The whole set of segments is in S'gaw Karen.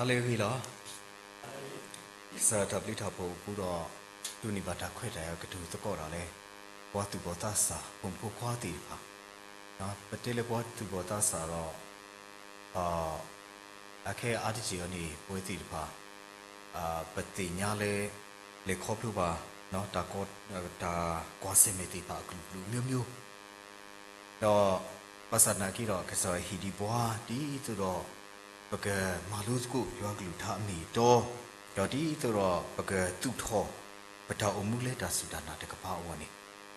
ဟါလၢအဂ့ၤလီၤ. ကစၢ်ယွၤတၢ်ဘျုးတၢ်ဖှိၣ်အပူၤဒီး ဒိးန့ၢ်ဘၣ်တၢ်ခွဲးတၢ်ယာ်ကတိၤသကိးတၢ်လၢ ပှၤသူၣ်ဘီၣ်သးစၢ် ဖိမုၣ်ဖိခွါသ့ၣ်တဖၣ်, ပတဲလၢပှၤသူၣ်ဘီၣ်သးစၢ်ဒီး အခဲအံၤအါတက့ၢ်အံၤန့ၣ် ပဝဲသ့ၣ်တဖၣ် ပသ့ၣ်ညါလၢ လဲၤခီဖျိဘၣ် တၢ်ကွၢ်ဆၢၣ်မဲာ်သ့ၣ်တဖၣ်အကလုာ်ကလုာ်မျိုးမျိုး ဒီးဘၣ်ဆၣ်သနာ်က့ဒီး ကစၢ်ယွၤဟ့ၣ်ဒံးပှၤ ဒ်သိးဒီး ပကမၤလိသကိးယွၤကလုၢ်ကထါအမ့ၢ်အတီ, ဒီးဒ်သိးဒီး ပကသူၣ်ထီၣ် ပတၢ်အိၣ်မူလၢတၢ်စူၢ်တၢ်နာ်တကပၤအဂီၢ်န့ၣ်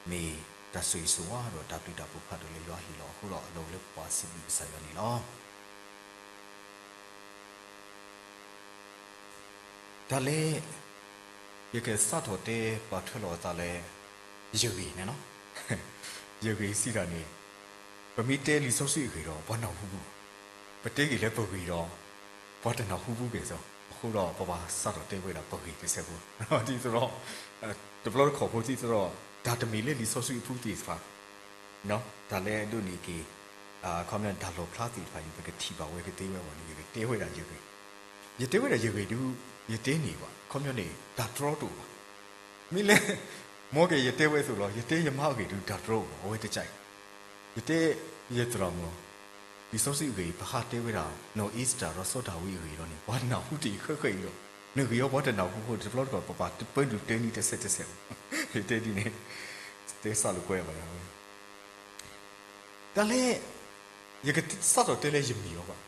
မ့ၢ်တၢ်ဆိၣ်ဂ့ၤဆိၣ်ဝါဒီးတၢ်ဘျုးတၢ်ဖှိၣ်ဖးဒိၣ်လၢယွၤဟ့ၣ်လီၤအဃိဒီး အလီၢ်အိၣ်လၢပပှၤစံးဘျုးကစၢ်ယွၤန့ၣ်လီၤ. တၢ်လၢ ယကစးထီၣ်တဲပာ်ထွဲလီၤအသးလၢ ယဂ့ၢ်န့ၣ်လီၤ. ယဂ့ၢ်စံးတၢ်န့ၣ် ပမ့ၢ်တဲလံာ်စီဆှံအဂ့ၢ်ဒီး ပှၤနၢ်ဟူပူၤ, ပတဲဂ့ၢ်လၢပဂ့ၢ်ဒီး ပှၤတနၢ်ဟူပူၤက့ၤစ့ၢ်, အဃိဒီးပဘၣ်စးထီၣ်တဲဝဲဒၣ်ပဂ့ၢ်တစဲးဖိ, ဒ်သိးဒီး တဘျီတခီၣ်ဖိဒ်သိးဒီး တၢ်တမ့ၢ်လၢလံာ်စီဆှံအပူၤသ့ၣ်တဖၣ် တၢ်လၢအဒိးန့ၢ်က့ၤ ခီပညီတၢ်လီၣ်ဖျါသ့ၣ်တဖၣ်န့ၣ် ပကထံၣ်ဘၣ်ဝဲကသ့ဝဲအဂီၢ်န့ၣ် ယကတဲဝဲဒၣ်ယဂ့ၢ်, ယတဲဝဲဒၣ်ယဂ့ၢ်ဒုး ယတဲန့ၢ်ဘၣ် ခီပညီန့ၣ် တၢ်တြီတအိၣ်ဘၣ်. မ့ၢ်လၢ မ်က့ၤယတဲဝဲအသိးလီၤ, ယတဲယမါအဂ့ၢ်ဒုး တၢ်တြီအိၣ်ဘၣ် အဝဲတကးအံၤ, ယတဲယသရၣ်မုၣ် လံာ်စီဆှံအဂ့ၢ် ပဟးတဲဝဲဒၣ် နီၢ်အ့စတၢၢ်ဒီးစီၤဒၤဝံးအဂ့ၢ် ဒီးန့ၣ် ပှၤနၢ်ဟူတ့ၢ်ဃဲဃဲအံၤဒီး နဂ့ၢ်အီၤပှၤတနၢ်ဟူအဃိ တဘျီတခီၣ် ပပာ်တပၢနုာ်တဲနံၤတစဲးတစဲး, ယတဲဒ်န့ၣ် တဲစးလိာ်ကွဲဘၣ်ယၤဝဲ တၢ်လၢ ယကစးထီၣ်တဲလၢယမံၤအီၤဘၣ်,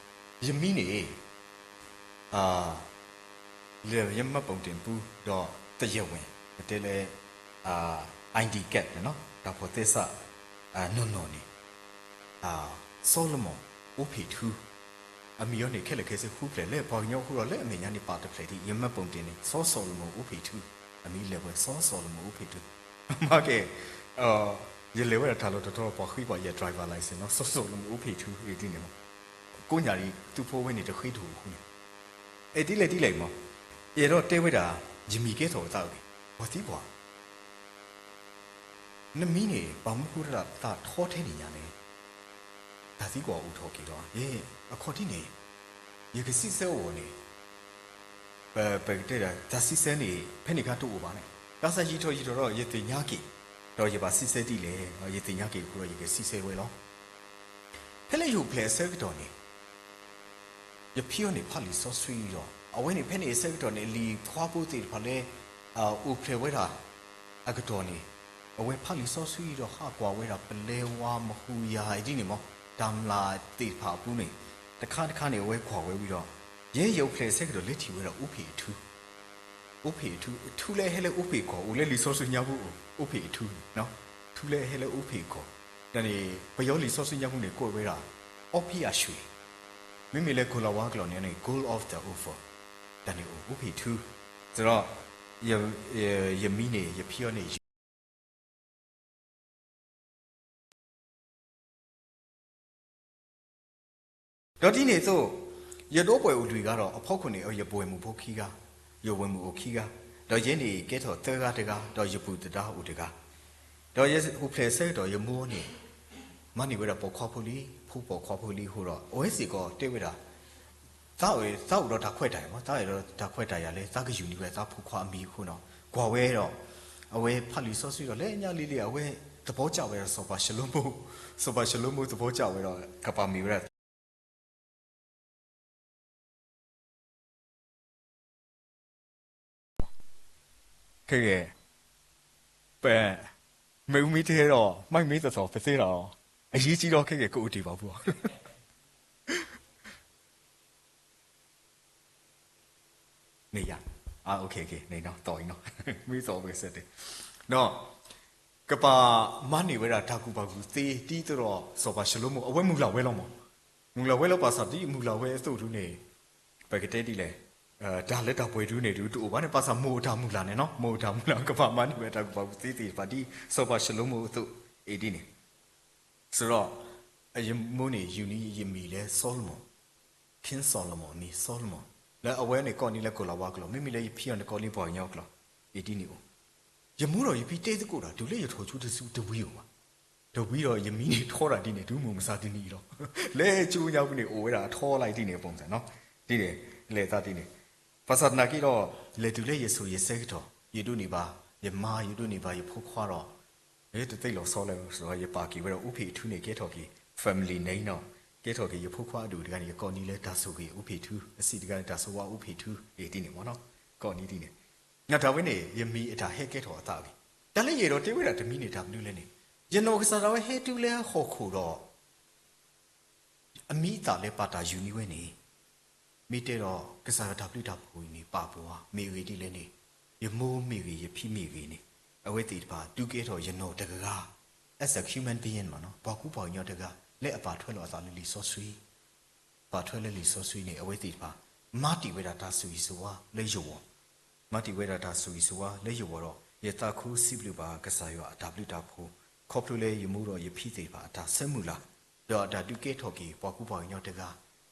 ယမံၤန့ၣ် လၢယမှတ်ပုံတင်ပူၤ ဒီးသယဝင် ပတဲလၢ ID card န့ၣ်လီၤ တၢ်ဖီၣ်သဲစး နီၢ်နီၢ်န့ၣ် စီၤလမီၢ် အိဖ့ၣ်ထူ အမံၤအီၤန့ၣ် ခဲလၢာ်ခဲဆ့ ဃူဖျဲးလၢပှၤကညီအဃိဒီး လၢအမဲာ်ညါန့ၣ် ပာ်တဖျဲးဒ် ယမှတ်ပုံတင်န့ၣ် စီၤစီၤလမီၢ်အိဖ့ၣ်ထူ အမံၤလဲၤဝဲ စီၤစီၤလမီၢ်အိဖ့ၣ်ထူ မ့ၢ်ကဲ ယလဲၤဝဲဒၣ်တၢ်လီၢ်တတီၤ ပှၤဃ့ပှၤယဲၢ် driver license နီၤ စီၤစီၤလမီၢ်အိဖ့ၣ်ထူ အံၤဒ်န့ၣ်မး ကိးညါဒ် သုးဖိဝဲန့ၣ် တဃ့တအိၣ်အဃိန့ၣ် အဲၣ်ဒ်လဲၣ်ဒ်လဲၣ်မး ယအဲၣ်ဒိးတဲဝဲဒၣ် ယမံၤကဲထီၣ်အသးအဂ့ၢ် ပှၤသံကွၢ် နမံၤန့ၣ် ဘၣ်မနုၤဃိဒၣ်သးထီထဲန့ၣ်ညါလဲၣ် တၢ်သံကွၢ်အိၣ်ထီၣ်က့ၤလီၤ. ယဲ အခီၣ်ထံးန့ၣ် ယကစံးဆၢအဂီၢ်န့ၣ် ပ ပကတဲဒၣ် တၢ်စံးဆၢန့ၣ် ဖဲန့ၣ်ခါတအိၣ်ဘၣ်န့ၣ် ဘၣ်ဆၣ်ယံာ်ထီၣ်ယံာ်ထီၣ်ဒီး ယသ့ၣ်ညါက့ၤ ဒီးယဘၣ်စံးဆၢဒ်လဲၣ် ယသ့ၣ်ညါက့ၤအဃိဒီး ယကစံးဆၢဝဲလီၤ. ဖဲလၢယအိၣ်ဖျဲၣ်အဆၢကတီၢ်န့ၣ် ယဖံအီၤန့ၣ် ဖးလံာ်စီဆှံဒီး အဝဲန့ၣ်ဖဲန့ၣ်အဆၢကတီၢ်န့ၣ် လံာ်ခွါဖိသ့ၣ်တဖၣ်လၢ အိၣ်ဖျဲၣ်ဝဲဒၣ် အကတီၢ်န့ၣ် အဝဲဖးလံာ်စီဆှံဒီး ဟးကွၢ်ဝဲဒၣ် ပလဲဝါမဟူယၤ ဒ်န့ၣ်မး တၢ်မျၢ်သ့ၣ်တဖၣ်အပူၤန့ၣ် တခါတခါန့ၣ် အဝဲကွၢ်ဝဲဝံၤဒီး ယဲယအိၣ်ဖျဲၣ်အဆၢကတီၢ် လဲၤထံၣ်ဝဲဒၣ် အိဖ့ၣ်အထူ အိဖ့ၣ်အထူ ထူလၢအဟဲလၢအိဖ့ၣ်ကီၢ် အိၣ်လၢလံာ်စီဆှံညါပူၤ အိဖ့ၣ်အထူန့ၣ် ထူလၢအဟဲလၢအိဖ့ၣ်ကီၢ် တၢ်န့ၣ် ပယီၤလံာ်စီဆှံညါပူၤန့ၣ် ကိးဝဲဒၣ် အီဖ့ၣ်အရွှ့ၣ် မ့မ့ၢ်လၢကိၤလၤဝါကျိာ်န့ၣ်န့ၣ် Gold of the Ophir တၢ်န့ၣ်အိၣ် အိဖ့ၣ်အထူ သဒီး ယမံၤန့ၣ် ယဖံအီၤန့ၣ် ဒီးဒ်န့ၣ်အသိး ယဒီပုၢ်ဝဲၢ်အိၣ်လွံၢ်ဂၤဒီး အဖီခိၣ်န့ၣ် ယပုၢ်ဝဲၢ်မုၣ်ဖိခံဂၤ, ယဝဲၢ်မုၣ်အိၣ်ခံဂၤ, ဒီးယဲန့ၣ်ကဲထီၣ်သၢဂၤတဂၤ, ဒီးယပုၢ်သဒါအိၣ်တဂၤ, ဒီးယအိၣ်ဖျဲၣ်ဆၢကတီၢ် ယမိၢ်န့ၣ် မၤန့ၢ်ဝဲဒၣ်ပိာ်ခွါဖိလံ, ဖိပိာ်ခွါဖိလံအဃိဒီး အဝဲစ့ၢ်ကီးတဲဝဲဒၣ် သးအိၣ်ဒီးတၢ်ခွဲးတၢ်ယာ်မး, သးအိၣ်ဒီးတၢ်ခွဲးတၢ်ယာ်လၢ သးကယူၢ်န့ၢ်ဝဲသးဖိခွါအမံၤအဃိဒီး ကွၢ်ဝဲဒီး အဝဲဖးလံာ်စီဆှံဒီး လၢညါလံၤလံၤ အဝဲသဘောကျဝဲဒီး စီၤပၤၡလိမိၣ်, စီၤပၤၡလိမိၣ်သဘောကျဝဲဒီး ကပာ်မ့ၢ်ဝဲဒၣ် ခဲကဲ, ပ, မ့ၣ်အူမ့ၢ်တဟဲဒီး မ့ၢ်မ့ၢ်တသီၣ် ပသ့လီၤ, အရေးကြီးတော့ ခဲကဲ ကအိၣ်တ့ၢ်ဘၣ်ပူၤ န့ၣ်ယါ, သီၣ်အံၤနီၤ, မ့ၢ်သီၣ်ဝဲစဲးတဲ, ဒီး ကပာ်မၤန့ၢ်ဝဲဒၣ်တၢ်ကူၣ်ဘၣ်ကူၣ်သ့ ဒ်သိးဒီး စီၤပၤၡလိမိၣ် အဝဲမုၢ်လၢ်ဝဲလီၤမး, မုၢ်လၢ်ဝဲလီၤ ဘၣ်ဆၣ်ဒ်မုၢ်လၢ်ဝဲအသိးဒုန့ၣ် ပကတဲဒ်လဲၣ်, တၢ်လၢတၢ်ပှဲၤဒုန့ၣ်ဒုးတအိၣ်ဘၣ်န့ၣ် ဘၣ်ဆၣ်မိၢ်အတၢ်မုၢ်လၢ်န့ၣ်နီၤ, မိၢ်အတၢ်မုၢ်လၢ် ကပာ်မၤန့ၢ်ဝဲတၢ်ကူၣ်ဘၣ်ကူၣ်သ့သ့ၣ်တဖၣ် ဒ်စီၤပၤၡလိမိၣ်အသိး အံၤဒ်န့ၣ်, စဒီး ယမိၢ်န့ၣ် ယူၢ်န့ၢ်ယမံၤလၢ စီၤလမီၢ်, King Solomon မံၤ စီၤလမီၢ်, လၢအဝဲန့ၣ်ကိးန့ၢ်လၢကိၤလၤဝါကျိာ်, မ့မ့ၢ်လၢယဖံအီၤန့ၣ် ကိးန့ၢ်ပှၤကညီကျိာ်, အံၤဒ်န့ၣ်အိၣ်, ယမိၢ်ဒီးယဖံတဲသကိးတၢ် တုၤလၢယထီၣ်ကၠိတစုတဝံၤအိၣ်ဘၣ်, တဝံၤဒီးယမံၤန့ၣ်ထီဒၣ်ဒ်န့ၣ် တုၤမုၢ်မဆါတနံၤအံၤလီၤ, လၢကၠိညါပူၤန့ၣ် အိၣ်ဝဲဒၣ်အထီလၢအံၤဒ်န့ၣ်အပူၤစ့ၢ်နီၤ, ဒ်န့ၣ် လဲၤသးဒ်န့ၣ်. ဘၣ်ဆၣ်သနာ်က့ဒီး လဲၤတုၤလၢယဆိးယဆၢကတီၢ်, ယဒိးန့ၢ်ဘၣ်ယမါ, ယဒိးန့ၢ်ဘၣ်ယဖိခွါဒီး, ယတသ့လီၤဆီလၢၤ, ယပာ်က့ၤဝဲဒၣ်အိၣ်ဖ့းထူန့ၣ် ကဲထီၣ်က့ၤ family name ဒီး ကဲထီၣ်က့ၤယဖိခွါအဒိၣ်တဂၤန့ၣ် ယကိးနံၤလၢတၢ်ဆိၣ်ဂ့ၤအိၣ်ဖ့းထူ, အဆံးတဂၤန့ၣ် တၢ်ဆိၣ်ဝါအိၣ်ဖ့းထူ, အံၤဒ်န့ၣ်မ့ၢ်နီၤ, ကိးနံၤဒ်န့ၣ်. နတၢ်ဝဲန့ၣ် ယမံၤအတၢ်ဟဲကဲထီၣ်အသးအဂ့ၢ်, တၢ်လၢယအဲၣ်ဒိးတဲဝဲဒၣ်တမံၤန့ၣ် တၢ်မနုၤလဲၣ်န့ၣ်, ယနီၢ်ကစၢ်ဒၣ်ဝဲဟဲတုၤလၢဟီၣ်ခိၣ်ဒီး အမံၤအသၣ်လၢပာ်တၢ်ယူၤန့ၢ်ဝဲန့ၣ်, မ့ၢ်တဲဒီးကစၢ်ယွၤတၢ်ဘျုးတၢ်ဖှိၣ်အံၤန့ၣ် ပာ်ပှၤမ့ၢ်ဂ့ၤဒ်လဲၣ်န့ၣ်, ယမိၢ်မ့ၢ်ဂ့ၤ ယဖံမ့ၢ်ဂ့ၤန့ၣ်, အဝဲသ့ၣ်တဖၣ်ဒုးကဲထီၣ်ယနီၢ်တဂၤ, as a human being မ့ၢ်နီၤ, ပှၤကူပှၤကညီတဂၤ လၢအဘၣ်ထွဲလိာ်အသးလၢလံာ်စီဆှံ ဘၣ်ထွဲလၢလံာ်စီဆှံန့ၣ် အဝဲသ့ၣ်တဖၣ် မၤတ့ၢ်ဝဲဒၣ်တၢ်ဆိၣ်ဂ့ၤဆိၣ်ဝါလၢယဂီၢ်, မၤတ့ၢ်ဝဲဒၣ်တၢ်ဆိၣ်ဂ့ၤဆိၣ်ဝါလၢယဂီၢ်ဒီး ယသးခုစံးဘျုးဘၣ်ကစၢ်ယွၤအတၢ်ဘျုးတၢ်ဖှိၣ် ခီဖျိလၢယမိၢ်ဒီးယဖံသ့ၣ်တဖၣ်အတၢ်ဆၢမုၢ်လၢ်, ဒီးအတၢ်ဒုးကဲထီၣ်က့ၤပှၤကူပှၤကညီတဂၤ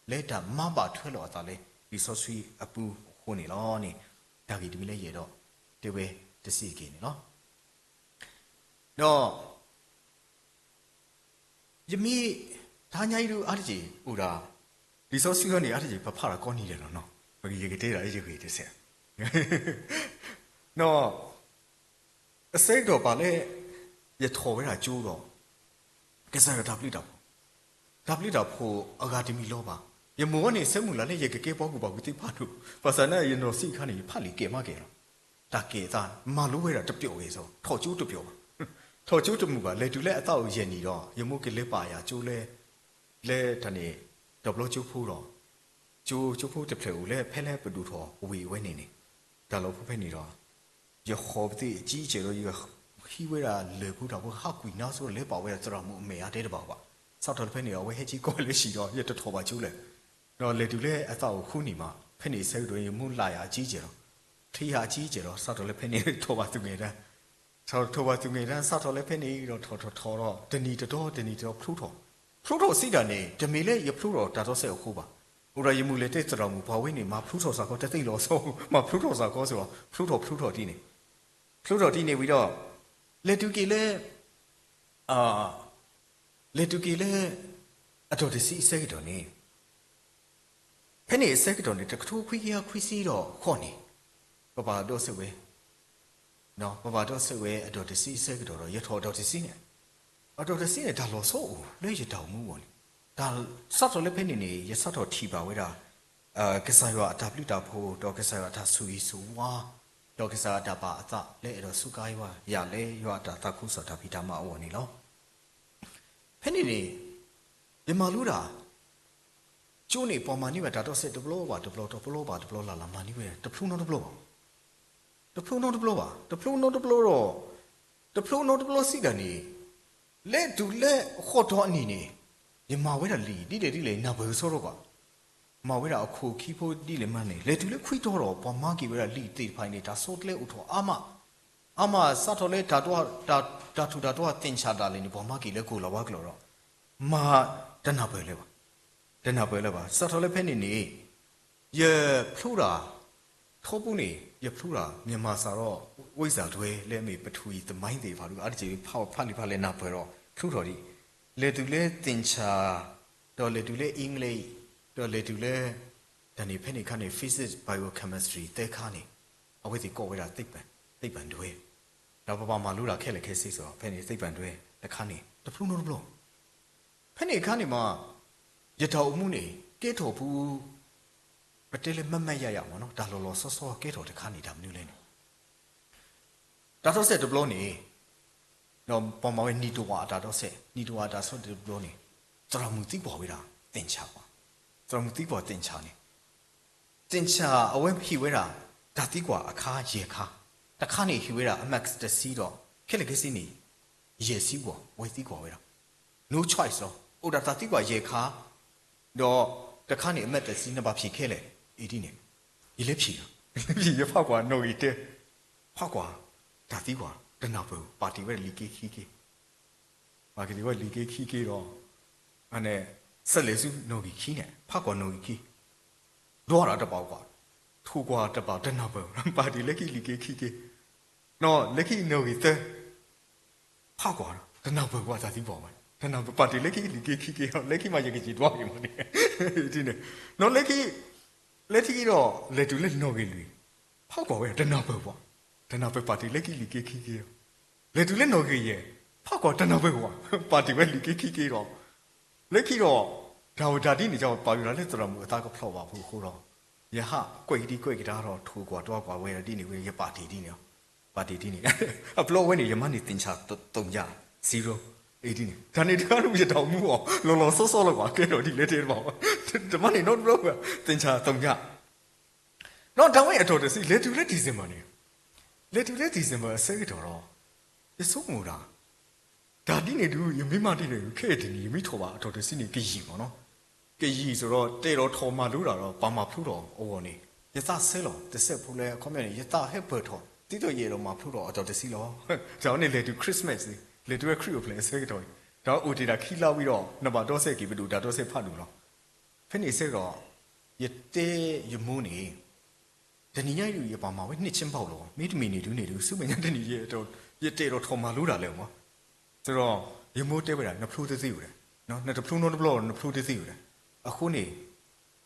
လၢတၢ်မၤဘၣ်ထွဲလိာ်အသးလၢလံာ်စီဆှံအပူၤအဃိန့ၣ်လီၤန့ၣ်, တၢ်ဂ့ၢ်တမံၤလၢယအဲၣ်ဒိးတဲဝဲတစဲးတက့ၢ်န့ၣ်လီၤ. ဒီး ယမ့ၢ် တဟါညါအံၤဒုးအါတက့ၢ်အိၣ်ဒၣ် လံာ်စီဆှံအံၤန့ၣ် အါတက့ၢ်ပဖးတၢ်ကိးနံၤဒဲးလီၤနီၤ, ပကယကတဲဒၣ်လၢယဂ့ၢ်တစဲး, ဒီး အဆၢကတီၢ်ပာ်လၢ ယထီၣ်ဝဲဒၣ်ကၠိဒီး ကစၢ်ယွၤတၢ်ဘျုးတၢ်ဖှိၣ်, တၢ်ဘျုးတၢ်ဖှိၣ်အဂၤတမံၤလီၤဘၣ်. ယမိၢ်ဝဲန့ၣ် ဆၢမုၢ်လၢ်လၢယကကဲပှၤကူၣ်ဘၣ်ကူၣ်သ့ဖးဒိၣ်, ဘၣ်ဆၣ်န့ၣ် ယနီၢ်ဆံးအခါန့ၣ် ယဖးလံာ်ကဲမးကဲလီၤ. တၢ်ကဲအသး မၤလိဝဲဒၣ်တပျီၣ်ဂ့ၤစီ, ထီၣ်ကၠိတပျီၣ်ဘၣ်, ထီၣ်ကၠိတမုာ်ဘၣ်, လဲၤတုၤလၢအသးအိၣ်ယဲၢ်နံၣ်ဒီး ယမိၢ်ကလဲၤပာ်ယၤကၠိလၢ လၢတၢ်န့ၣ် တဘျီကၠိဖိဒီး ကၠိ ကၠိဖိတဖျၢၣ်အိၣ်လၢဖဲလၢပဒိၣ်ထီၣ်ဝ့ၢ်ဝဲန့ၣ်န့ၣ်, တၢ်လီၢ်ဖိဖဲန့ၣ်ဒီး ယဃီၤပသ့ၣ်အကံကဲးဒီး ယဟံးဝဲဒၣ်လၢၢ်ဖိတၢ်ဖိဟးကွံာ်နါဆိဒီး လဲၤပာ်ဝဲဒၣ်သရၣ်မုၣ်အမဲာ်အါတဲတဘၣ်ဘၣ်. စးထီၣ်လၢဖဲန့ၣ် အဝဲဟဲက့ၤကီၢ်လၢဟံၣ်ဒီး ယတထီၣ်ဘၣ်ကၠိလဲၣ်. ဒီးလဲၤတုၤလၢအသးအိၣ်ဃုနံၣ်မး, ဖဲန့ၣ်ဆၢကတီၢ်န့ၣ် ယမိၢ်လၢ်ယၤအကံကဲးလီၤ, ချံယၤအကံကဲးလီၤ. စးထီၣ်လၢဖဲန့ၣ် ထီၣ်ဘၣ်သူၣ်ငဲၤဒါ ထီၣ် ထီၣ်ဘၣ်သူၣ်ငဲၤဒါ စးထီၣ်လၢဖဲန့ၣ်ဒီး ထီၣ်ထီၣ်ထီၣ်ဒီး တနံၤတတီ တနံၤတတီ ဖျိထီၣ်, ဖျိထီၣ်စံးတၢ်န့ၣ် တမ့ၢ်လၢယဖျိထီၣ်တၢ်တီစဲအဃိဘၣ်. အိၣ်ဒီးယမုၢ်လဲၤတဲသရၣ်မုၣ် ပှၤဝဲန့ၣ် မၤဖျိထီၣ်စ့ၢ်ကီး တသ့လီၤဆီ, မၤဖျိထီၣ်စ့ၢ်ကီးစ့ၢ်ကီး ဖျိထီၣ်ဖျိထီၣ်ဒ်န့ၣ်, ဖျိထီၣ်ဒ်န့ၣ်ဝံၤဒီး လဲၤတုၤက့ၤလၢ လဲၤတုၤက့ၤလၢ အတီၢ်တဆံအဆၢကတီၢ်န့ၣ် ဖဲန့ၣ်အဆၢကတီၢ်န့ၣ် တကထိခွံကယၤခွံဆံဒီးဃိးန့ၣ်, ပဘၣ်ဒီးဆၢဝဲ, ပဘၣ်ဒီးဆၢဝဲအတီၢ်တဆံအဆၢကတီၢ်ဒီး ယထီၣ်အတီၢ်တဆံန့ၣ်, အတီၢ်တဆံန့ၣ် တၢ်လီၤဆီအိၣ်လၢယတၢ်အိၣ်မူအဂီၢ်န့ၣ်, တၢ်စးထီၣ်လၢဖဲန့ၣ်န့ၣ် ယစးထီၣ်ထံၣ်ဘၣ်ဝဲဒၣ် ကစၢ်ယွၤအတၢ်ဘျုးတၢ်ဖှိၣ် ဒီးကစၢ်ယွၤအတၢ်ဆိၣ်ဂ့ၤဆိၣ်ဝါ ဒီးကစၢ်ယွၤအတၢ်ပာ်အသးလၢအဲၣ်ဒိးစူးကါယွၤ ယၤလၢယွၤအတၢ်သးခုကစီၣ်တၢ်ဖံးတၢ်မၤအဂီၢ်န့ၣ်လီၤ. ဖဲန့ၣ်န့ၣ် ယမၤလိဒၣ် ကၠိန့ၣ် ပှၤမၤန့ၢ်ဝဲတၢ်တီစဲတဘျီဘၣ်တဘျီ တဘျီဘၣ်တဘျီလၢ်လၢ် မၤန့ၢ်ဝဲတဖျိနီတဘျီဘၣ်, တဖျိနီတဘျီဘၣ်, တဖျိနီတဘျီဒီး တဖျိနီတဘျီစံးတၢ်န့ၣ် လဲၤတုၤလၢဃီၣ်တီအနံၤန့ၣ် ယမၤဝဲဒၣ်လံာ်ဒ်လဲၣ်ဒ်လဲၣ် နၢ်ပၢၢ်ကစီဒီးကွၢ်, မၤဝဲဒၣ်အခိၣ်ခံဖိဒ်လဲၣ်မးန့ၣ် လဲၤတုၤလၢခွံတီဒီး ပှၤမၤက့ၤဝဲဒၣ်လံာ်သ့ၣ်တဖၣ်အံၤန့ၣ် တၢ်ဆီတလဲအိၣ်ထီၣ်အါမး, အါမးစးထီၣ်လၢ တၢ်ထူးတၢ်တီၤသ့ၣ်ညါဒၣ်လဲာ်န့ၣ် ပှၤမၤက့ၤလၢကိၣ်လၤဝါကျိာ်ဒီး မၤတနၢ်ပၢၢ်လၢၤဘၣ်, တနၢ်ပၢၢ်လၢၤဘၣ်. စးထီၣ်လၢဖဲန့ၣ်န့ၣ် ယဖျိတၢ် ထီဘိန့ၣ် ယဖျိတၢ် မြန်မာစာတော့ ဝိဇ္ဇာတွဲ လၢအမ့ၢ်ပထဝီသမိုင်းသ့ၣ်တဖၣ်ဒီး အါတက့ၢ်ဖးဖးန့ၣ်ဖးလဲၣ်နၢ်ပၢၢ်ဒီး ဖျိထီၣ်ဒံး, လဲၤတုၤလၢသ့ၣ်ညါ ဒီးလဲၤတုၤလၢ English ဒီးလဲၤတုၤလၢ တၢ်န့ၣ်ဖဲန့ၣ်အခါန့ၣ် physics biochemistry သၢခါန့ၣ် အဝဲသ့ၣ်ကိးဝဲဒၣ် သိပ္ပံတွဲ, ဒီးပဘၣ်မၤလိဒၣ်ခဲလၢာ်ခဲဆ့စ့ၢ်ကီး ဖဲန့ၣ် သိပ္ပံတွဲ တခါန့ၣ် တဖျိနီတဘျီ ဖဲန့ၣ်အခါန့ၣ်မး ယတၢ်အိၣ်မူန့ၣ် ကဲထီၣ်ပူ ပတဲလၢမးမးယၤယၤမးနီၤ တၢ်လီၤလီၤဆီဆီကဲထီၣ်တခါန့ၣ် တၢ်မနုၤလဲၣ်န့ၣ် တၢ်တီစဲတဘျီန့ၣ် ဒီးပှၤမၤဝဲနံၣ်တဝာ်အတၢ်တီစဲ, နံၣ်တဝာ်အတၢ်တီစဲတဘျီန့ၣ် သရၣ်မုၣ်သံကွၢ်ဝဲဒၣ် သ့ၣ်ညါပှၤ, သရၣ်မုၣ်သံကွၢ်သ့ၣ်ညါန့ၣ် သ့ၣ်ညါအဝဲဟ့ၣ်ဝဲဒၣ် တၢ်သံကွၢ်အခါယဲၢ်ခါ, တခါန့ၣ်ဟ့ၣ်ဝဲဒၣ် အမဲးတဆံဒီး ခဲလၢာ်ခဲဆ့န့ၣ် ယဲၢ်ဆံဂီၢ် အဝဲသံကွၢ်ဝဲဒၣ် no choice လီၤ. အိၣ်ဒၣ်တၢ်သံကွၢ်ယဲၢ်ခါ, ဒီးတခါန့ၣ် အမဲးတဆံ နဘၣ်ဖံးခဲလၢာ်, အံၤဒ်န့ၣ်, ယလဲၤဖံးလီၤ, ယလဲၤဖံး ယဖးကွၢ်နီၣ်ဂံၢ်တၢ, ဖးကွၢ် တၢ်သံကွၢ် တနၢ်ပၢၢ် ပာ်တ့ၢ်ဝဲဒၣ်လံာ်က့ခံက့ ပာ်က့ၤဝဲလံာ်က့ခံက့ဒီး ဆဲးလဲၤဆူနီၣ်ဂံၢ်ခံန့ၣ် ဖးကွၢ်နီၣ်ဂံၢ်ခံ, ဒွးတၢ်တဘၣ်ကွၢ်, ထိၣ်ကွၢ်တဘၣ်တနၢ်ပၢၢ်, ပာ်တ့ၢ်လၢခံလံာ်က့ခံက့, နီၣ်လၢခံနီၣ်ဂံၢ်သၢ, ဖးကွၢ်တနၢ်ပၢၢ်ကွၢ်တၢ်သံကွၢ်ဝဲ, တနၢ်ပၢၢ် ပာ်တ့ၢ်လၢခံလံာ်က့ခံက့, လၢခံမးယကက့ၤဒွးက့ၤမးန့ၣ်, နီၣ်လၢခံ လၢခံက့ၤဒီး လဲၤတုၤလၢနီၣ်ဂံၢ်လွံၢ်, ဖးကွၢ်ဝဲတနီၣ်ပၢၢ်ပှၤ, တနီၣ်ပၢၢ်ပာ်တ့ၢ်လၢခံလံာ်က့ခံက့လီၤ. လဲၤတုၤလၢနီၣ်ဂံၢ်ယဲၢ်, ဖးကွၢ်တနီၣ်ပၢၢ်ပှၤ, ပာ်တ့ၢ်ဝဲလံာ်က့ခံက့လီၤ. လၢခံဒီး တၢ်ဝဲတၢ်ဒ်န့ၣ် ယပာ်ယိၣ်ဒၣ်လၢသရၣ်မုၣ်အသးကဖျိးဘၣ်ဖုးအဃိဒီး ယဟးကွဲးဒံကွဲးကဒါဒီး ထိၣ်ကွၢ်တွါကွၢ်ဝဲဒ်န့ၣ်ဝဲ ယပာ်တ့ၢ်ဒ်န့ၣ်လီၤ. ပာ်တ့ၢ်ဒ်န့ၣ် အဘျီဝဲန့ၣ် ယမၤန့ၢ်သ့ၣ်ဆၣ်သုညၣ် zero အံၤဒ်န့ၣ် တၢ်န့ၣ်တခါန့ၣ် ယတၢ်အိၣ်မူအီၤ လီၤလီၤဆီဆီလီၤကွၢ် ကဲထီၣ်ဒ်လဲၣ်တဲတဘၣ်ဘၣ်, တမၤန့ၢ်နီတဘျီဘၣ် သ့ၣ်ဆၣ်သုညၣ်. ဒီးတၢ်ဝဲအတီၢ်တဆံ လဲၤတုၤလၢ December န့ၣ်, လဲၤတုၤလၢ December အဆၢကတီၢ်ဒီး ယဆိကမိၣ်ဒၣ် တၢ်ဒ်န့ၣ်ဒုး ယမ့ၢ်မၤဒ်န့ၣ် ခဲအံၤတနံၤ ယမ့ၢ်ထီၣ်ဘၣ်အတီၢ်တဆံန့ၣ် ကယံာ်မးနီၤ. ကယံာ်စ့ၢ်ဒီး တအဲၣ်ဒိးထီၣ်မၤလိတၢ်ဒီး ပာ်မၤဖျိထီၣ်အဂီၢ်န့ၣ် ယသးဆၢလီၤ တစဲးဖိလၢ အခီပညီန့ၣ် ယသးဟဲပၢၢ်ထီၣ် ဒ်သိးယအဲၣ်ဒိးမၤဖျိထီၣ်အတီၢ်တဆံလီၤ. တၢ်ဝဲန့ၣ်လဲၤတုၤ Christmas န့ၣ် လဲၤတုၤဝဲခရံာ်အိၣ်ဖျဲၣ်အဆၢကတီၢ်အံၤ တၢ်အိၣ်တ့ၢ်တၢ်ခံလါဝံၤဒီး နဘၣ်ဒီစဲးက့ၤ ပဒိၣ်တၢ်ဒီစဲးဖးဒိၣ်လီၤ. ဖဲန့ၣ်အဆၢကတီၢ် ယတဲယမိၢ်န့ၣ် တနံၤညါအံၤဒုး ယပာ်မၤဝဲ နှစ်ချင်းပေါက် လီၤ. မ့တမ့ၢ်န့ၣ်ဒုးန့ၣ်ဒုး ဆူမဲာ်ညါတနံၤ ယတအဲၣ်ဒိးထီၣ်မၤလိတၢ်လၢၤမး. ဒီး ယမိၢ်တဲဝဲဒၣ် နဖျိတသ့ဝဲဒၣ်, နတဖျိနီတဘျီ နဖျိတသ့ဝဲဒၣ်. အဃိန့ၣ်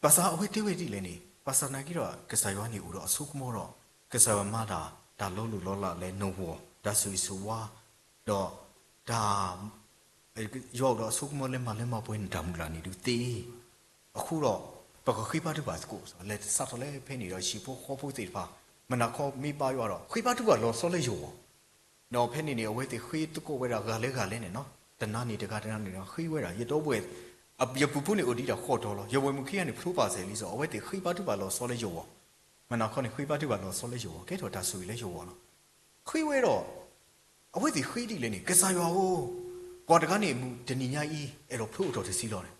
ဘၣ်ဆၣ်အဝဲတဲဝဲဒ်လဲၣ်န့ၣ် ဘၣ်ဆၣ်သနာ်က့ဒီး ကစၢ်ယွၤန့ၣ်အိၣ်ဒီးအဆိကမိၣ်ဒီး ကစၢ်ယွၤမၤတၢ် တၢ်လီၤလိၢ်လီၤလးလၢနဂီၢ် တၢ်ဆိၣ်ဂ့ၤဆိၣ်ဝါ ဒီးတၢ် ယွၤအိၣ်ဒီးအဆိကမိၣ်လၢမၤလၢမၤပှဲၤနတၢ်မုၢ်လၢ်န့ၣ်ဒုးသ့. အဃိဒီး ပကဃ့ဘါထုကဖၣ်သကိး လဲၤစးထီၣ်လၢဖဲန့ၣ်ဒီး ဟံၣ်ဖိဃီဖိသ့ၣ်တဖၣ် မုၢ်နၤခီမ့ၢ်ဘါယွၤဒီး ဃ့ဘါထုကဖၣ်လီၤဆီလၢယဂီၢ်. ဒီးဖဲန့ၣ်န့ၣ် အဝဲသ့ၣ်ဃ့သကိးဝဲဒၣ်ဂၤလၢဂၤလဲၣ်န့ၣ်နီၤ, တနၤန့ၣ်တဂၤတနၤန့ၣ်ဒီး ဃ့ဝဲဒၣ် ယဒီပုၢ်ဝဲၢ် ယပူၤဖိန့ၣ်အိၣ်ဒံးတၢ်ဃိးတီၤလီၤ. ယဝဲၢ်မုၣ်ခံဂၤန့ၣ် ဖျိပာ်စဲးလံစီၤ အဝဲသ့ၣ်ဃ့ဘါထုကဖၣ်လီၤဆီလၢယဂီၢ်. မုၢ်နၤခီန့ၣ် ဃ့ဘါထုကဖၣ်လီၤဆီလၢယဂီၢ် ကဲထီၣ်တၢ်ဆိၣ်ဂ့ၤလၢယဂီၢ်လီၤ. ဃ့ဝဲဒီး အဝဲသ့ၣ်ဃ့ဒ်လဲၣ်န့ၣ် ကစၢ်ယွၤဧၢ, ပှၤတဂၤန့ၣ်မုၢ်တနံၤညါအံၤ အဲၣ်ဒိးဖျိအတီၢ်တဆံလီၤန့ၣ်.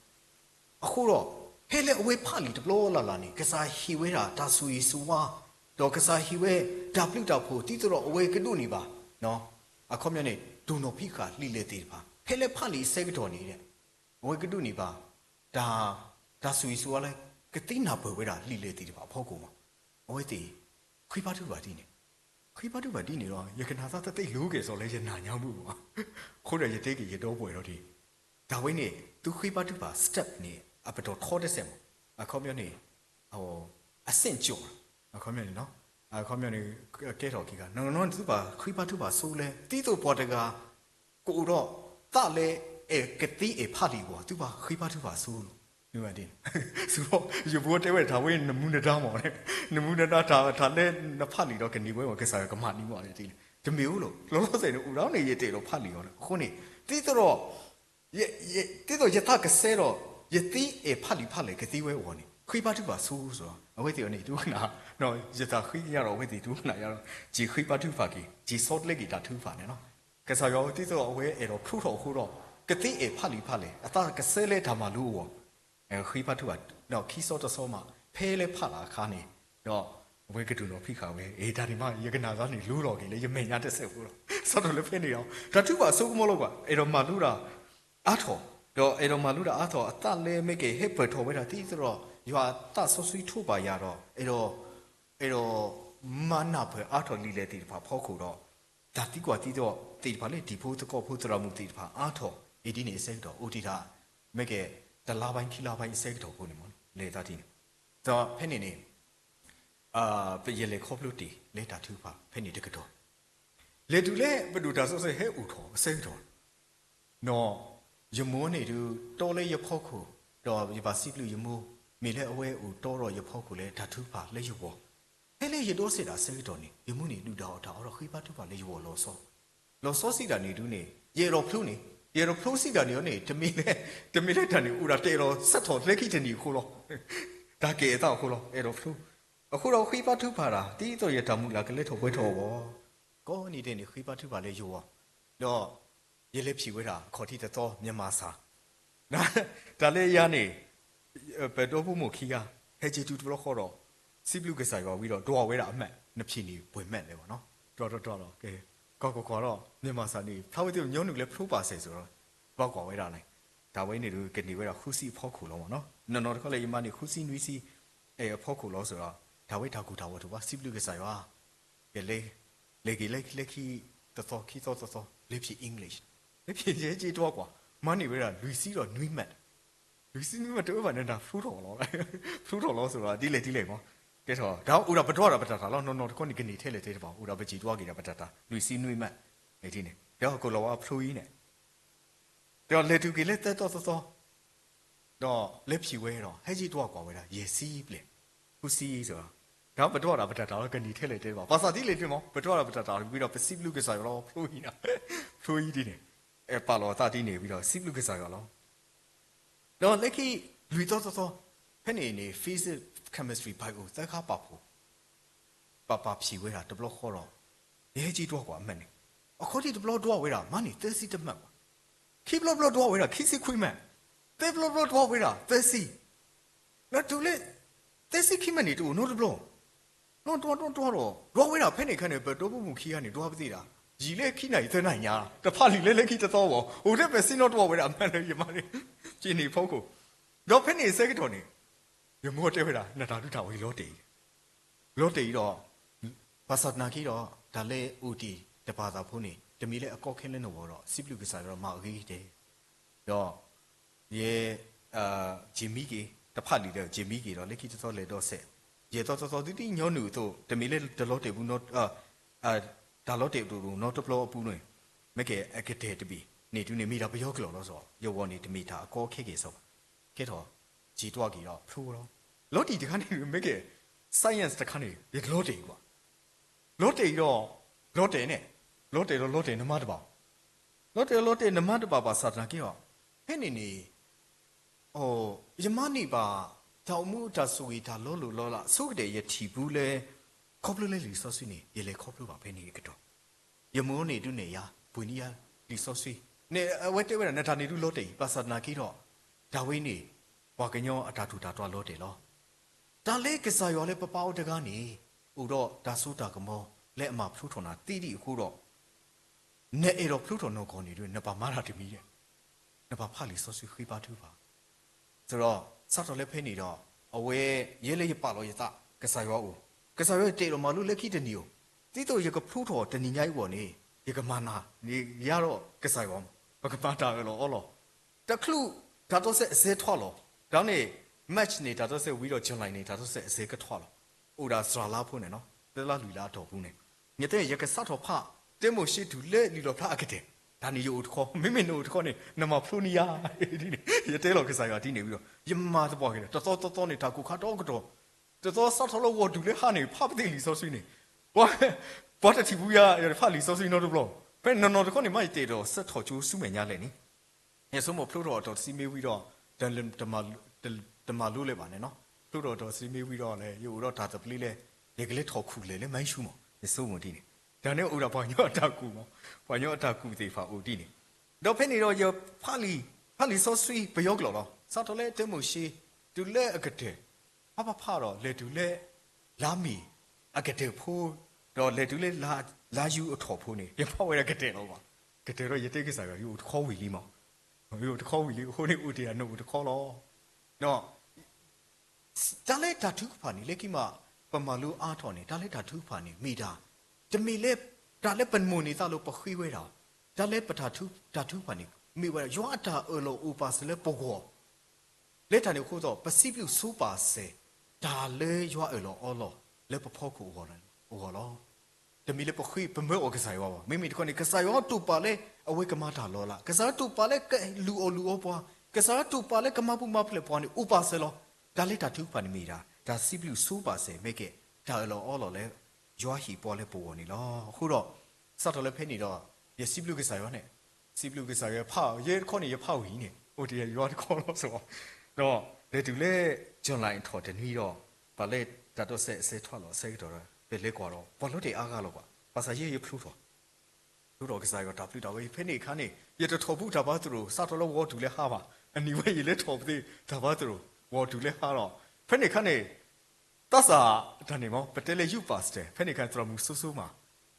အဃိဒီး ဖဲလၢအဝဲဖးလံာ်တဘျီလၢ်လၢ်န့ၣ် ကစၢ်ဟ့ၣ်ဝဲဒၣ်တၢ်ဆိၣ်ဂ့ၤဆိၣ်ဝါ, ဒီးကစၢ်ဟ့ၣ်ဝဲတၢ်ဘျုးတၢ်ဖှိၣ် ဒ်သိးဒီးအဝဲကဒိးန့ၢ်ဘၣ် အခီပညီန့ၣ် တိၢ်နီၣ်ဖံးဃာ်လံာ်လဲၢ်သ့ၣ်တဖၣ် ဖဲလၢဖးလံာ်အဆၢကတီၢ်န့ၣ် အဝဲကဒိးန့ၢ်ဘၣ် တၢ် တၢ်ဆိၣ်ဂ့ၤဆိၣ်ဝါလၢ ကသ့နၢ်ပၢၢ်ဝဲဒၣ်လံာ်လဲၢ်သ့ၣ်တဖၣ်အဖီခိၣ်မး. အဝဲသ့ၣ် ဃ့ဘါထုကဖၣ်ဒ်န့ၣ်, ဃ့ဘါထုကဖၣ်ဒ်န့ၣ်ဒီး ယကနၣ်သးတသ့လူၤက့ၤစီၤလၢယနၢ်ညါမုၣ်မး. အဃိဒီးယတဲက့ၤယဒီပုၢ်ဝဲၢ်ဒီး တၢ်ဝဲန့ၣ် သုဃ့ဘါထုကဖၣ် step န့ၣ် အပတီၢ်ထီတစဲးမး. အခီပညီန့ၣ် အဆင့်ကျော်, အခီပညီန့ၣ် အခီပညီန့ၣ် ကဲထီၣ်ခံခါ နီၢ်နီၢ်န့ၣ် သုဘၣ်ဃ့ဘါထုကဖၣ်ဆိလၢ ဒ်သိးပှၤတဂၤ ကအိၣ်ဒီးသးလၢ အဲၣ် ကသ့အဲၣ်ဖးလံာ်အဂီၢ် သုဘၣ်ဃ့ဘါထုကဖၣ်ဆိ မ့ၢ်ဘၣ်ဒ်န့ၣ် စူၤ ယဘိတဲဝဲတၢ်ဝဲ နမူနဒါမး, နမူနဒါတၢ် တၢ်လၢနဖးလံာ်ဒီးကန့ၢ်ဝဲမး ကစၢ်ယွၤကမၤန့ၢ်မးဒ်န့ၣ် တမ့ၢ်ဧိၤလီၤ. လီၤလီၤဆဲးန့ၣ် အိၣ်ဒၣ်န့ၣ် ယတအဲၣ်ဒိးဖးလံာ်အီၤလီၤ. အဃိန့ၣ် ဒ်သိးဒီး ဒ်သိးယသးကဆဲးဒီး ယသ့အဲၣ်ဖးလံာ်ဖးလဲၢ်ကသ့ဝဲအဂီၢ်န့ၣ် ဃ့ဘါထုကဖၣ်ဆိစ့ၢ်ကီး အဝဲသ့ၣ်အံၤန့ၣ် ဒိကနၣ် ယသးဃ့ကညးဒီး အဝဲသ့ၣ်ဒိကနၣ်ယၤဒီး က့ၤဃ့ဘါထုကဖၣ်က့ၤ က့ၤဆီတလဲက့ၤတၢ်ထုကဖၣ်န့ၣ်လီၤ. ကစၢ်ယွၤဧၢ ဒ်သိးအဝဲအဲၣ်ဒိးဖျိထီၣ်အဃိဒီး ကသ့အဲၣ်ဖးလံာ်ဖးလဲၢ် အသးကဆဲးလၢတၢ်မၤလိအဂီၢ် ဃ့ဘါထုကဖၣ် ဒီးခံစီတစီမး ဖဲလၢဖးလၢအခါန့ၣ် ဒီးအဝဲကတိၤနီၤဖံးဃာ်ဝဲ အတၢ်န့ၣ်မး ယကနၣ်သးန့ၣ် လူလီၤက့ၤလၢယမဲာ်ညါတစဲးဖိလီၤ. စးထီၣ်လၢဖဲန့ၣ်ဒီး တၢ်ထုကဖၣ်ဆိကမိၣ်လီၤကွၢ် အဲၣ်ဒိးမၤလိတၢ်အါထီၣ်, ဒီးအဲၣ်ဒိးမၤလိတၢ်အါထီၣ် အသးလၢမ့ၢ်က့ၤဟဲပၢၢ်ထီၣ်ဝဲဒၣ် ဒ်သိးဒီး ယွၤအသးစီဆှံထိးဘၣ်ယၤဒီး အဲၣ်ဒိး အဲၣ်ဒိးမၤနၢ်ပၢၢ်အါထီၣ်လံာ်လဲၢ်သ့ၣ်တဖၣ်အဖီခိၣ်ဒီး တၢ်သံကွၢ်သံသကိးသ့ၣ်တဖၣ်လၢတံၤဖိသကိးဖိသရၣ်မုၣ်သ့ၣ်တဖၣ်အါထီၣ် အံၤဒ်န့ၣ်အဆၢကတီၢ် အိၣ်တ့ၢ်တၢ် မ့ၢ်က့ၤ တလါပိုင်းခံလါပိုင်းအဆၢကတီၢ်ဖိန့ၣ်မး လဲၤသးထံၣ်န့ၣ် ဒီးဖဲန့ၣ်န့ၣ် ယလဲၤခီဖျိတ့ၢ်လၢတၢ်ထုကဖၣ်ဖဲန့ၣ်တကတီၢ် လဲၤတုၤလၢပဒိၣ်တၢ်စီဆှံဟဲအိၣ်ထီၣ်အဆၢကတီၢ် ဒီး ယမိၢ်န့ၣ်ဒုး တီလၢယဖီခိၣ် ဒီးယဘၣ်စံးဘျုးယမိၢ် မ့ၢ်လၢအဝဲအိၣ်တီဒီးယဖီခိၣ်လၢတၢ်ထုကဖၣ်လၢယဂီၢ်, ဖဲလၢယဒီးစဲးတၢ်အဆၢကတီၢ်န့ၣ် ယမိၢ်န့ၣ်ဒုၣ်ဒါအီၣ်တၢ်အီဒီးဃ့ဘါထုကဖၣ်လၢယဂီၢ်လီၤဆီ, လီၤဆီစံးတၢ်န့ၣ်ဒုးန့ၣ် ယအဲၣ်ဒိးဖျိန့ၣ် ယအဲၣ်ဒိးဖျိစံးတၢ်န့ၣ်အီၤန့ၣ် တမ့ၢ်လၢ တမ့ၢ်လၢတၢ်န့ၣ်အိၣ်ဒၣ်တအဲၣ်ဒိးစးထီၣ်လၢခံတနံၤအဃိလီၤ, တၢ်ကဲအသးအဃိလီၤ အဲၣ်ဒိးဖျိ, အဃိဒီးဃ့ဘါထုကဖၣ်တၢ် ဒ်သိးယတၢ်မုၢ်လၢ်ကလဲၤထီၣ်ပှဲၤထီၣ်အဂီၢ် ကိးနံၤဒဲးန့ၣ် ဃ့ဘါထုကဖၣ်လၢယဂီၢ်, ဒီး ယလဲၤဖံးဝဲဒၣ် ခီၣ်ထံးတသီ မြန်မာစာ, တၢ်လၢယၤန့ၣ် ပဒီဖိမိၢ်ခံဂၤ ဟဲက့ၤတုၤတဘျီဃီဒီး စံးဘျုးကစၢ်ယွၤဝံၤဒီး ဒွးဝဲဒၣ်အမဲာ် နဖံးန့ၢ်ပှဲၤမဲာ်လဲၣ်ဘၣ်နီၤ, ဒီးဒီးဒီးဒီး ကဲ ကွၢ်ကွၢ်ကွၢ်ဒီး မြန်မာစာန့ၣ် ဖျါဝဲသ့ၣ်ညီနုၢ်လၢဖျိပာ်စဲးစ့ၢ်ကီး ဘၣ်ကွၢ်ဝဲဒၣ်န့ၣ် တၢ်ဝဲန့ၣ်ဒုးကန့ၢ်ဝဲဒၣ်ဃုဆံအဖီခိၣ်လီၤမ့ၢ်နီၤ, နီၢ်နီၢ်တခီလၢယမၤန့ၢ်ဃုဆံနွံဆံ အဖီခိၣ်လီၤစ့ၢ်ကီး တၢ်ဝဲတၢ်ကူၣ်တၢ်ဝီတအိၣ်ဘၣ် စံးဘျုးကစၢ်ယွၤ ကလဲၤ လဲၤက့ၤလၢခံတသီ ခံသီတသီ လဲၤဖံး English, လဲၤဖံးယဲက့ၤတဝီကွၢ် မၤန့ၢ်ဝဲဒၣ်လွံၢ်ဆံဒီးနွံမဲာ်, လွံၢ်ဆံဒီးနွံမဲာ် လွံၢ်ဆံနွံမးတအိၣ်ဘၣ်န့ၣ် တၢ်ဖျိထီၣ်လီၤ, ဖျိထီၣ်လီၤ ဆိုဒီး ဒ်လဲၣ်ဒ်လဲၣ်မး, ကဲထီၣ် တၢ်အိၣ်ဒီးပတြၢ်ဒီးပတၢ်တၢ်လီၤ, နီၢ်နီၢ်တခီန့ၣ် ကန့ၢ်ထဲလဲၣ်ထဲတဘၣ်, အိၣ်ဒီးပစံးတွၢ်က့ၤဒီးပတၢ်တၢ် လွံၢ်ဆံနွံမး, န့ၣ် ဒီးကလီၤဝါဖျိအံၤန့ၣ် ဒီးလဲၤတုၤက့ၤလၢသၢသီသီသီ, ဒီးလဲၤဖံးဝဲဒီး ဟဲက့ၤတွၢ်ကွၢ်ဝဲဒၣ် ယဲၢ်ဆံဘျဲၣ်, ဃုဆံအံၤ ဆိုဒီး, တၢ်ပတြၢ်ဒီးပတၢ်တၢ်လီၤ ကန့ၢ်ထဲလဲၣ်ထဲတဘၣ်, ဘၣ်ဆၣ်ဒ်လဲၣ်ဒ်လဲၣ်မး ပတြၢ်ဒီးပတၢ်တၢ်ဝံၤဒီး ပစံးဘျုးကစၢ်ယွၤလီၤ, ဖျိအံၤန့ၣ်, ဖျိအံၤဒ်န့ၣ်, ပာ်လီၤအသးဒ်န့ၣ်ဝံၤဒီး စံးဘျုးကစၢ်ယွၤလီၤ. ဒီးလၢခံ လွံၢ်သီသီသီ, ဖဲန့ၣ်န့ၣ် physics chemistry bio သၢခါပာ်ဖှိၣ် ပာ်ပာ်ဖံးဝဲဒၣ်တဘျီဃီဒီး, ယဟဲက့ၤတွၢ်ကွၢ်အမဲာ်န့ၣ်, အခီၣ်ထံးတဘျီဒွးဝဲဒၣ် မၤန့ၢ်သၢဆံတမးဘၣ်, ခံဘျီဘျီဒွးဝဲဒၣ် ခံဆံခွံမး, သၢဘျီဘျီဒွးဝဲဒၣ် သၢဆံ, လၢတုၤလၢ သၢဆံခံမးန့ၣ် တအိၣ်နီတဘျီ, နီၢ်တွၢ်နီၢ်တွၢ်ဒီး ဒွးဝဲဒၣ်ဖဲန့ၣ်အခါန့ၣ် ပဒီပုၢ်မုၣ်ခံဂၤန့ၣ် ဒွးပသ့ၣ်ဒၣ်, ယံာ်လၢခံနၣ်ရံၣ်သၢနၣ်ရံၣ်ညါ, တဖၣ်လံာ်လၢလၢခံတသီဝဲ, အိၣ်ထဲပစံနီၣ်တွၢ်ဝဲဒၣ် မၤလၢယမါန့ၣ်, က့ၤန့ၢ်ဖီခိၣ်, ဒီးဖဲန့ၣ်အဆၢကတီၢ်န့ၣ် ယမိၢ်တဲဝဲဒၣ် နတၢ်ဒုးတၢ်ဝဲလီၤတဲာ်အံၤ, လီၤတဲာ်အံၤဒီး, ဘၣ်ဆၣ်သနာ်က့ဒီး, တၢ်လၢအိၣ်တ့ၢ်တပာ်သးဖိန့ၣ် တမ့ၢ်လၢအကီခဲလၢနဂီၢ်ဒီး စံးဘျုးကစၢ်ယွၤဒီးမၤအဂ့ၤကတၢၢ်, ဒီး ယဲ ယမံက့ၤ တဖၣ်လံာ်ဒီး ယမံက့ၤဒီး လၢခံတသီလဲၤဒီးစဲး, ယဲၢ်သီသီသီဒ်သိးညီနုၢ်အသိး တမ့ၢ်လၢတလီၤတဲာ်ဘူးနီတ တၢ်လီၤတဲာ်တအိၣ်နီတဘျီအပူၤန့ၣ်, မ့ၢ်ကဲအကတၢၢ်တဘ့ၣ်န့ၣ် တုၤန့ၣ်မ့ၢ်တၢ်ပယီၤကျိာ်လီၤစီၤ, ယဝီၤန့ၣ်တမ့ၢ်တၢ်အကီခဲက့ၤစီၤဘၣ်, ကဲထီၣ် က့ၤတွၢ်က့ၤဒီးဖျိလီၤ, လီၤတံၢ်တခါန့ၣ် မ့ၢ်ကဲ science တခါန့ၣ် ယတလီၤတဲာ်အံၤဘၣ် လီၤတဲာ်အံၤဒီး, လီၤတဲာ်န့ၣ်, လီၤတဲာ်ဒီးလီၤတဲာ်နမါတဘၣ်, လီၤတဲာ်ဒီးလီၤတဲာ်နမါတဘၣ်ဘၣ်ဆၣ်သနာ်က့ဒီး, ဖဲန့ၣ်န့ၣ်, ယမါန့ၣ်ဘၣ်, တၢ်အိၣ်မူအတၢ်ဆိၣ်ဂ့ၤတၢ်လီၤလိၢ်လီၤလး ဆိကတၢၢ်ယထံၣ်ဘူးလၢ, ခီဖျိလၢလံာ်စီဆှံန့ၣ် ယလဲၤခီဖျိဘၣ်ဖဲန့ၣ်အကတီၢ်, ယမိၢ်န့ၣ်ဒုးနဲၣ်ယၤ ပှ့ၤန့ၢ်ယၤလံာ်စီဆှံ, န့ၣ်အဝဲတဲဝဲဒၣ် နတၢ်န့ၣ်ဒုးလီၤတဲာ်အံၤ ဘၣ်ဆၣ်သနာ်က့ဒီး, တၢ်ဝဲန့ၣ်, ပှၤကညီအတၢ်ထူးတၢ်တီၤလီၤတဲာ်လီၤ တၢ်လၢကစၢ်ယွၤလၢပပၢ်အီၤတဂၤန့ၣ်, အိၣ်ဒီးတၢ်စိတၢ်ကမီၤလၢအမၤဖျိထီၣ်နၤသ့ဒံးအဃိဒီး, နအဲၣ်ဒိးဖျိထီၣ်နီၢ်ကီၢ်န့ၣ်ဒီး နဘၣ်မၤတၢ်တမံၤဒဲး, နဘၣ်ဖးလံာ်စီဆှံဃ့ဘါထုကဖၣ်, ဆိုတော့ စးထီၣ်လၢဖဲန့ၣ်ဒီး, အဝဲ, ယဲလၢယပာ်လီၤယသး, ကစၢ်ယွၤအိၣ်, ကစၢ်ယွၤတဲာ်လီၤမၤလိလၢခံတနံၤဧိၤ, ဒ်သိးယကဖျိထီၣ်တနံၤညါအံၤအဂီၢ်န့ၣ်, ယကမၤနၤ, န့ၣ်ယၤဒီးကစၢ်ယွၤ, ပကမၤတၢ်အၢၣ်လီၤအီလီၤ တချုးတၢ်တီစဲးအစဲးထွးလီၤ, တၢ်န့ၣ်, March န့ၣ် တၢ်တီစဲးဝံၤဒီး July န့ၣ် တၢ်တီစဲးအစဲးကထွးလီၤ, အိၣ်ဒၣ်စှၤလါဖိန့ၣ်နီၤ, သၢလါလွံၢ်လါအတီၢ်ပူၤန့ၣ်, ယတဲယကစးထီၣ်ဖး, တၢ်မိၤၡ့တုၤလၢလံာ်လီၣ်ဖျါအကတၢၢ်, တၢ်န့ၣ်ယအိၣ်တခီ, မ့မ့ၢ်နအိၣ်တခီန့ၣ် နမၤဖျိန့ၢ်ယၤ, ယတဲလီၤကစၢ်ယွၤဒ်န့ၣ်ဝံၤဒီး ယမၤသပှၢ်က့ၤဒီး တသီသီသီန့ၣ် တၢ်ကိၢ်ခါတီကတီၢ် တသီစးထီၣ်လၢဂီၤတုၤလၢဟါန့ၣ် ဖးပသ့ၣ်လံာ်စီဆှံန့ၣ်, ပှၤတထံၣ်ဘူးယၤ ယဖးလံာ်စီဆှံနီတဘျီ, ဖဲနီၢ်နီၢ်တခီန့ၣ် မ့ၢ်ယတဲာ်ဒီးစးထီၣ်ကၠိဆူမဲာ်ညါလဲၣ်န့ၣ်, ယဆိကမိၣ်ဖျိထီၣ်အတီၢ်တဆံမ့ၢ်ဝံၤဒီး, တမၤလိလၢၤဘၣ်န့ၣ်နီၤ, ဖျိထီၣ်အတီၢ်တဆံမ့ၢ်ဝံၤဒီးလဲၣ် ယအိၣ်ဒီးတၢ်သဘျ့လဲၣ်, ယကလဲၤထီၣ်ခူၣ်လဲၣ်လၢမၤဆူၣ်မး ယဆိကမိၣ်ဒ်န့ၣ်, တၢ်န့ၣ်အိၣ်ဒၣ်ပှၤကညီအတၢ်ကူၣ်မး, ပှၤကညီအတၢ်ကူၣ်သ့ၣ်တဖၣ်အိၣ်ဒ်န့ၣ်, ဒီးဖဲန့ၣ်ဒီးယဖးလံာ်, ဖးလံာ်စီဆှံပယီၤကျိာ်လီၤ, စးထီၣ်လၢတၢ်မိၤၡ့, တုၤလၢအကတၢၢ်, ဖးဖးဖးဒီးလဲၤတုၤလၢ, လါမ့ၤ, အကတၢၢ်ဖိ, ဒီးလဲၤတုၤလၢ, လါယူၤအထီၣ်ဖိန့ၣ် ယဖးဝဲဒၣ်ကတၢၢ်လီၤဘၣ်, ကတၢၢ်ဒီးယတဲကစၢ်ယွၤ ယအိၣ်တခီဝံၤလံမး, ယအိၣ်တခီဝံၤလံ အဃိန့ၣ်အိၣ်တ့ၢ်အနအိၣ်တခီလီၤ, ဒီး တၢ်လၢတၢ်ထုကဖၣ်န့ၣ် လၢခံမး, ပမၤလိအါထီၣ်န့ၣ် တၢ်လၢတၢ်ထုကဖၣ်န့ၣ် မ့ၢ်ဒၣ်, တမ့ၢ်လၢ, တၢ်လၢပမိၣ်န့ၢ်သးလၢပဃ့ဝဲဒၣ်, တၢ်လၢပတၢ်ထု, တၢ်ထုကဖၣ်န့ၣ် မ့ၢ်ဝဲဒၣ် ယွၤအတၢ်အၢၣ်လီၤအိၣ်ပာ်စၢၤလၢပဂီၢ်, လၢတၢ်န့ၣ်အဃိဒီး ပစံးဘျုးဆိပာ်စၢၤ, တၢ်လၢယွၤအၢၣ်လီၤအီလီၤ, လၢပဖီခိၣ်အဂီၢ်လီၤ, တမ့ၢ်လၢပဃ့ပမၢအီၤကစၢ်ယွၤဘၣ်, မ့မ့ၢ်တခီန့ၣ် ကစၢ်ယွၤတိာ်ပာ်လၢအဝဲကမၤတၢ်လီၤလး, ကစၢ်ယွၤတိာ်ပာ်လၢကလူၤအီၣ်လူၤအီပှၤ, ကစၢ်ယွၤတိာ်ပာ်လၢကမၤပူၤမၤဖျဲးပှၤန့ၣ် အိၣ်ပာ်စၢၤလီၤ, တၢ်လၢတၢ်ထုကဖၣ်န့ၣ်မ့ၢ်ဒၣ်, တၢ်စံးဘျုးဆိပာ်စၢၤ မ့ၢ်ကဲ, တၢ်အၢၣ်လီၤအီလီၤလၢ, ယွၤဟ့ၣ်ပှၤလၢပဂီၢ်န့ၣ်လီၤ, အဃိဒီး, စးထီၣ်လၢဖဲန့ၣ်ဒီး, ယစံးဘျုးကစၢ်ယွၤန့ၣ်, စံးဘျုးကစၢ်ယွၤဖး ယဲတခီန့ၣ်ယဖးဝံၤန့ၣ် အိၣ်တ့ၢ်ယွၤတခီလီၤစီၤ, ဒီး, လဲၤတုၤလၢ, ကၠူၤလံအထီၣ်တနွံဒီး, ပှၤလၢတၢ်တီစဲးအစဲးထွးလီၤအဆၢကတီၢ်ဒီး ပလဲၤကွၢ်ဒီး ပှၤလီၤတဲာ်အါဂၤလီၤကွၢ်, ဘၣ်ဆၣ်ယဲယဖျိထီၣ် ဖျိထီၣ်ကစၢ်ယွၤတၢ်ဘျုးတၢ်ဝဲအံၤ ဖဲန့ၣ်အခါန့ၣ် ယတထီၣ်ဘူးတၢ်ဘါသရိာ် စးထီၣ်လၢဂီၤတုၤလၢဟါဘၣ်, အနံၤဝဲယလဲၤထီၣ်ပသ့ၣ်တၢ်ဘါသရိာ် ဂီၤတုၤလၢဟါဒီး, ဖဲန့ၣ်အခါန့ၣ်, သးစၢ်, တၢ်န့ၣ်မ့ၢ် ပတဲလၢ youth pastor ဖဲန့ၣ်အခါန့ၣ် သရၣ်မုၣ်စိစိမး,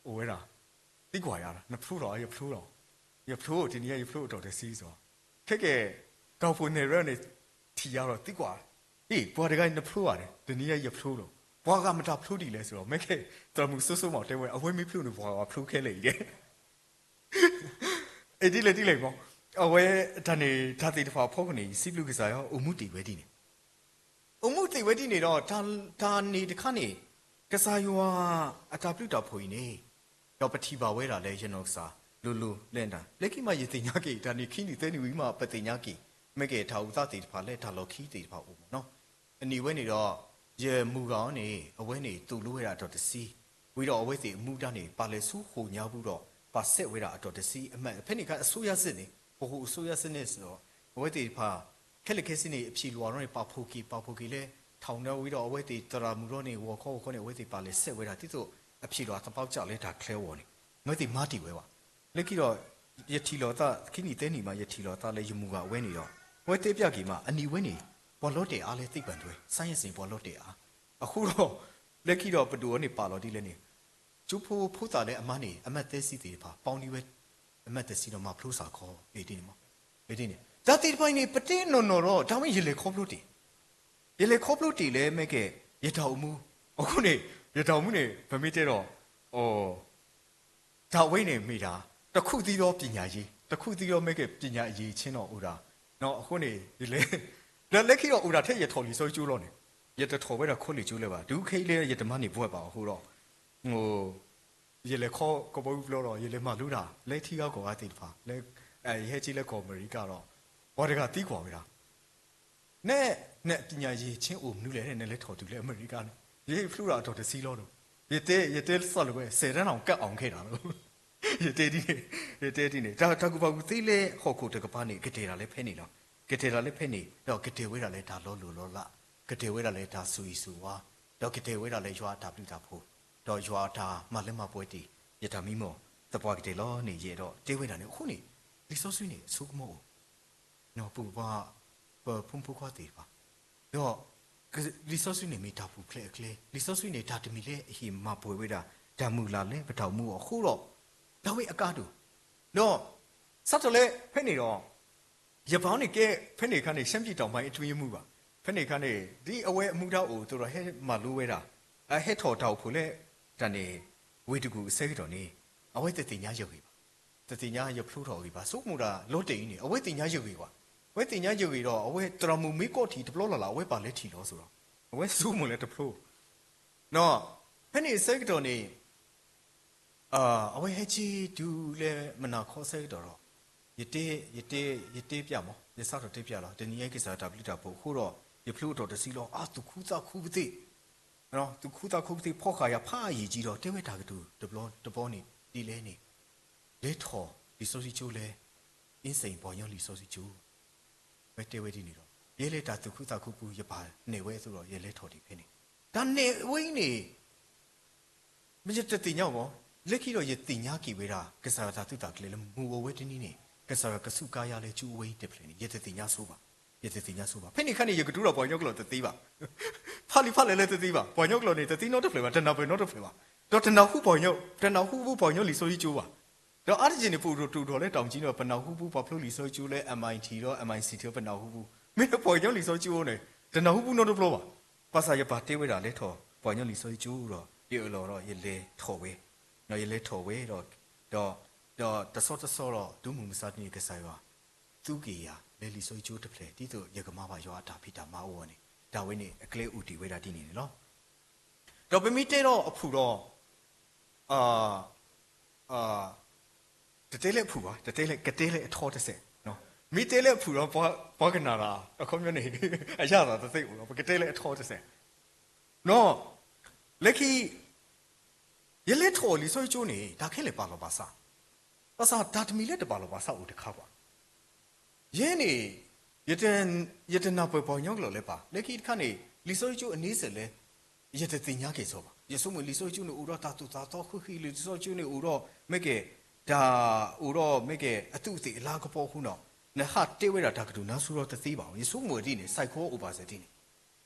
အိၣ်ဝဲဒၣ်, သံကွၢ်ယၤ နဖျိထီၣ် ယဖျိလီၤ, ယဖျိတနံၤညါ ယဖျိအတီၢ်တဆံစီၤ, ခဲကဲ, တၢ်အိၣ်ဖှိၣ်နဲၣ်ရွဲန့ၣ်, ထံၣ်ယၤဒီးသံကွၢ်, အ့ၣ် ပှၤတဂၤအံၤနဖျိဧါန့ၣ် တနံၤညါယဖျိလီၤ, ပှၤဂၤမတၤဖျိဒ်လဲၣ်စီၤ မ့ၢ်ကဲ, သရၣ်မုၣ်စိစိမးတဲဝဲ အဝဲမ့ၢ်ဖျိန့ၣ် ပှၤဂၤဖျိခဲလၢာ်အံၤဒဲး အ့ၣ် ဒ်လဲၣ်ဒ်လဲၣ်မး, အဝဲတၢ်န့ၣ် တၢ်သ့ၣ်တဖၣ်အဖီခိၣ်န့ၣ် ယစံးဘျုးကစၢ်ယွၤ အိၣ်မူတ့ၢ်ဝဲဒ်န့ၣ်, အိၣ်မူတ့ၢ်ဝဲဒ်န့ၣ်ဒီး တၢ်န့ၣ်တခါန့ၣ် ကစၢ်ယွၤအတၢ်ဘျုးတၢ်ဖှိၣ်အံၤန့ၣ် ဒီးပထံၣ်ဘၣ်ဝဲဒၣ်လၢယနီၢ်ကစၢ်လိၤလိၤလဲၣ်နၤ, လၢခံမးယသ့ၣ်ညါက့ၤ တၢ်န့ၣ်ခံနံၣ်သၢနံၣ်ဝံၤမး ပသ့ၣ်ညါက့ၤ မ့ၢ်ကဲတၢ်အိၣ်သးသ့ၣ်တဖၣ်လၢတၢ်လီၢ်ခံသ့ၣ်တဖၣ်အိၣ်မးနီၤ, အနံၣ်ဝဲန့ၣ်ဒီး ယမုၢ်ဂၤအီၤန့ၣ် အဝဲန့ၣ်သိၣ်လိဝဲဒၣ်အတီၢ်တဆံ, ဝံၤဒီးအဝဲသ့ၣ်အမူဒါန့ၣ် ပာ်လဲၤဆူဃိာ်ညါပူၤဒီး ပာ်ဆဲးဝဲဒၣ်အတီၢ်တဆံ အမ့ၢ်ဖဲန့ၣ်အခါ အစိုးရစစ်န့ၣ် ပဟိၣ်အစိုးရစစ်န့ၣ်ဒီး အဝဲသ့ၣ်တဖၣ် ခဲလၢာ်ခဲဆ့န့ၣ် အဖြေလွှာ်ဒီးန့ၣ် ပာ်ဖှိၣ်က့ၤ ပာ်ဖှိၣ်က့ၤလၢ ထောင်ထဲဝံၤဒီး အဝဲသ့ၣ်သရၣ်မုၣ်ဒီးန့ၣ် ဂီၤခီဂီၤခီန့ၣ် အဝဲသ့ၣ်ပာ်လဲၤဆဲးဝဲဒၣ် ဒ်သိးအဖြေလွှာ်သပာ်စၢ်လၢတၢ်ချဲအဂီၢ်န့ၣ် အဝဲသ့ၣ်မၤတ့ၢ်ဝဲဘၣ်. လၢခံဒီး ယထံၣ်လိာ်သး ခံနံၣ်သၢနံၣ်မး ယထံၣ်လိာ်သးလၢယမုၢ်ဂၤအဝဲန့ၣ်ဒီး အဝဲတဲပၠးက့ၤမး အနံၣ်ဝဲန့ၣ် ပှၤလီၤတဲာ်အါလၢ သိပ္ပံတွဲ science န့ၣ် ပှၤလီၤတဲာ်အါ, အဃိဒီး လၢခံဒီးပဒိၣ်အီၤန့ၣ်ပာ်လီၤဒ်လဲၣ်န့ၣ် ကၠိဖိဖိသၣ်လၢအမါန့ၣ် အမၢ်သၢဆံသ့ၣ်တဖၣ် ပာ်န့ၢ်ဝဲအမၢ်တဆံဒီးမၤဖျိစ့ၢ်ကီးဒ်န့ၣ်မး, ဒ်န့ၣ် တၢ်သ့ၣ်တဖၣ်အံၤန့ၣ် ပတဲနီၢ်နီၢ်ဒီး တၢ်ဝဲယလဲၤခီဖျိတ့ၢ် ယလဲၤခီဖျိတ့ၢ်လၢမ့ၢ်ကဲ ယတၢ်အိၣ်မူ, အဃိန့ၣ် ယတၢ်အိၣ်မူန့ၣ် ပမ့ၢ်တဲဒီး တၢ်ဝဲန့ၣ်မ့ၢ်ဒၣ် တစ်ခုတည်းသောပညာရေး, တစ်ခုတည်းသော မ့ၢ်ကဲ ပညာအရည်အချင်း နီၤအိၣ်ဒၣ်, အဃိန့ၣ် ယလဲၤ ဒီးလၢခံဒီးအိၣ်ဒၣ်ထဲယထီၣ်လံာ်စီဆှံကၠိလီၤန့ၣ်, ယတထီၣ်ဝဲဒၣ် college ကၠိလၢၤဘၣ်, တုၤခဲအံၤလၢယတမၤန့ၢ်ဘှဲးဘၣ်အဃိဒီး ယလဲၤခီကဘီယူၤပျီဒီး ယလဲၤမၤလိတၢ်လၢထံဂၤကီၢ်ဂၤသ့ၣ်တဖၣ်လၢ ယဟဲက့ၤလၢကီၢ်အမဲရကၤဒီး ပှၤတဂၤသံကွၢ်ဝဲဒၣ် နဲ နပညာရည်ချင်းအိၣ်မနုၤလဲၣ် နလဲၤထီၣ်တုၤလၢအမဲရကၤန့ၣ်, ယဖျိတၢ်အတီၢ်တဆံလီၤဒီး ယတဲ ယတဲစၢ်လၢၤဝဲ ဆယ်တန်းအောင်ကပ်အောင်ခဲဒၣ်လီၤ, ယတဲဒ်န့ၣ်, ယတဲဒ်န့ၣ် တၢ် တၢ်ကူၣ်ဘၣ်ကူၣ်သ့လၢဟီၣ်ခိၣ်တကပၤန့ၣ် ကတဲာ်တၢ်လၢဖဲန့ၣ်လီၤ, ကတဲာ်တၢ်လၢဖဲန့ၣ် ဒီးကတဲာ်ဝဲဒၣ်လၢတၢ်လီၤလိၢ်လီၤလး, ကတဲာ်ဝဲဒၣ်လၢတၢ်ဆိၣ်ဂ့ၤဆိၣ်ဝါ, ဒီးကတဲာ်ဝဲဒၣ်လၢယွၤအတၢ်ဘျုးတၢ်ဖှိၣ်, ဒီးယွၤအတၢ်မၤလၢမၤပှဲၤတ့ၢ် ယတၢ်မံမီၢ်သပှၢ်ကတၢၢ်လီၤန့ၣ် ယအဲၣ်ဒိးတဲဝဲဒၣ်န့ၣ်, အဃိန့ၣ် လံာ်စီဆှံန့ၣ် အဆိကမိၣ်အိၣ် ပပှၤ ပဖိမုၣ်ဖိခွါသ့ၣ်တဖၣ်, ဒီး လံာ်စီဆှံန့ၣ်မ့ၢ်တၢ်ပူၤဖျဲးအကျဲ, လံာ်စီဆှံန့ၣ် တၢ်တမံၤလၢအဟ့ၣ်မၤပှဲၤဝဲဒၣ် တၢ်မုၢ်လၢ်လၢပတၢ်အိၣ်မူအဃိဒီး တၢ်ဝဲအကါဒိၣ်, ဒီး စးထီၣ်လၢဖဲန့ၣ်ဒီး ယပၢ်န့ၣ်ကဲ ဖဲန့ၣ်အခါန့ၣ် ရှမ်းပြည်တောင်ပိုင်းအတွင်းရေးမှူးဘၣ်, ဖဲန့ၣ်အခါန့ၣ် ဒ်အဝဲအမူဒါအိၣ်အသိးဒီး ဟဲမၤလိဝဲဒၣ် အဟဲထီၣ်တၢ်အိၣ်ဖှိၣ်လၢ တၢ်န့ၣ် ဝ့ၢ်တကူၣ်အဆၢကတီၢ်န့ၣ် အဝဲတသ့ၣ်ညါယဂ့ၢ်ဘၣ်, တသ့ၣ်ညါယဖျိထီၣ်အဂ့ၢ်ဘၣ်, ဆိကမိၣ်ဒၣ်လီၤတဲာ်အံၤန့ၣ် အဝဲသ့ၣ်ညါယဂ့ၢ်ဘၣ်, အဝဲသ့ၣ်ညါယဂ့ၢ်ဒီး အဝဲသရၣ်မုၣ်မ့ၢ်ကိးထံၣ်တဘျီလၢ်လၢ် အဝဲပာ်လဲၤထံၣ်လီၤအသိးဒီး အဝဲဆိကမိၣ်လၢတဖျိ ဒီး ဖဲန့ၣ်အဆၢကတီၢ်န့ၣ် အဝဲဟဲက့ၤတုၤလၢမုၢ်နၤခီအဆၢကတီၢ်ဒီး ယတဲ ယတဲ ယတဲပၠးမး ယစးထီၣ်တဲပၠးလီၤ, တနံၤအံၤကစၢ်တၢ်ဘျုးတၢ်ဖှိၣ်အဃိဒီး ယဖျိအတီၢ်တဆံလီၤ, အါ သူၣ်ခုသးခုကသ့ၣ် သူၣ်ခုသးခုကသ့ၣ် ဖီၣ်ဃာ်ယၤဖးယံာ်ကံဒီး တဲဝဲတၢ်ကတိၤတဘျီတဘျီန့ၣ် ဒ်လဲၣ်န့ၣ် လဲၤထီၣ်လံာ်စီဆှံကၠိလၢ အ့စ့ၣ်ပှၤကညီလံာ်စီဆှံကၠိ ဝဲတဲဝဲဒ်န့ၣ်ဒီး ယဲလၢတၢ်သူၣ်ခုသးခုပူၤ ယပၢ်နဲၣ်ဝဲအသိးဒီး ယလဲၤထီၣ်ဒံးဖဲန့ၣ်, တၢ်နဲၣ်ဝဲအံၤန့ၣ် ယတသ့ၣ်ညါဘၣ်, လၢခံဒီးယသ့ၣ်ညါက့ၤဝဲဒၣ် ကစၢ်ယွၤတၢ်သုးတၢ်ကျဲၤလၢမုၢ်အိၣ်ဝဲတနံၤန့ၣ် ကစၢ်ယွၤကစူးကါယၤလၢကၠိဝဲအံၤတဖျၢၣ်န့ၣ် ယတသ့ၣ်ညါဆိဘၣ်, ယတသ့ၣ်ညါဆိဘၣ်. ဖဲန့ၣ်အခါန့ၣ် ယကတိၤတၢ်ပှၤကညီကျိာ်တသ့ဘၣ် ဖးလံာ်ဖးလဲၢ်လၢတသ့ဘၣ်, ပှၤကညီကျိာ်န့ၣ် တသ့နီတဖျၢၣ်ဘၣ်, တနၢ်ပၢၢ်နီတဖျၢၣ်ဘၣ်, ဒီးတနၢ်ဟူပှၤကညီ တနၢ်ဟူပှၤကညီလံာ်စီဆှံကၠိဘၣ်. ဒီးအါတက့ၢ်န့ၣ် ပအိၣ်ဒိၣ်တုာ်ထီၣ်လၢတၢ်အိၣ်ကၠံန့ၣ် ပနၢ်ဟူပူပှၤဖျိလံာ်စီဆှံကၠိလၢ M I T ဒီး M I C T ပနၢ်ဟူပူ, မ့ၢ်လၢပှၤကညီလံာ်စီဆှံကၠိန့ၣ် တနၢ်ဟူပူနီတဘျီဘၣ်. ဘၣ်ဆၣ်ယပၢ်တဲဝဲဒၣ်လဲၤထီၣ်ပှၤကညီလံာ်စီဆှံကၠိဒီး ယအၢၣ်လီၤဒီးယလဲၤထီၣ်ဝဲ, ယလဲၤထီၣ်ဝဲဒီး ဒီး ဒီးတဆီတဆီဒီး ဒိမုၢ်မဆါတနံၤ ကစၢ်ယွၤ သူက့ၤယၤလၢလံာ်စီဆှံကၠိတဖျၢၣ် ဒ်သိးယကမၤဘၣ်ယွၤအတၢ်ဖံးတၢ်မၤအဂီၢ်န့ၣ် တၢ်ဝဲန့ၣ်အကျဲအိၣ်တ့ၢ်ဝဲဒၣ်ဒ်န့ၣ်န့ၣ်လီၤ. ဒီးပမ့ၢ်တဲဒီးအဖုၣ်ဒီး တတဲလၢအဖုၣ်ဘၣ်, တတဲလၢ ကတဲလၢအထီတစဲး, မ့ၢ်တဲလၢအဖုၣ်ဒီး ပှၤကနၣ်တၢ် အခီပညီန့ၣ် အရသာတသ့အိၣ်ဒီး ပကတဲလၢအထီတစဲး, လၢခံ ယလဲၤထီၣ်လံာ်စီဆှံကၠိန့ၣ် တၢ်ခဲလၢာ်ပာ်လီၤပာ်စၢ်, ဘၣ်ဆၣ်တၢ်တမံၤလၢတပာ်လီၤပာ်စၢ်အိၣ်တခါပှၤ ယဲန့ၣ် ယတနၢ်ပၢၢ်ပှၤကညီကျိာ်လၢၤဘၣ်. လၢခံတခါန့ၣ် လံာ်စီဆှံကၠိအန့ဆၢၣ်လၢ ယတသ့ၣ်ညါက့ၤစီဘၣ်. ယဆိကမိၣ်လံာ်စီဆှံကၠိန့ၣ်အိၣ်ဒီးတၢ်သိၣ်တၢ်သီဃံးဃံး, လံာ်စီဆှံကၠိန့ၣ်အိၣ်ဒီး မ့ၢ်ကဲ တၢ်အိၣ်ဒီး မ့ၢ်ကဲ အသူးအသ့ၣ်အလၤကပီၤအဃိဒီး နဟးတဲဝဲဒၣ်တၢ်ကတိၤနါဆူၣ်ထီၣ်တသ့ဘၣ်. ယဆိကမိၣ်ဒ်န့ၣ် စဲးကီးအိၣ်ဘၣ်စဲးဒ်န့ၣ်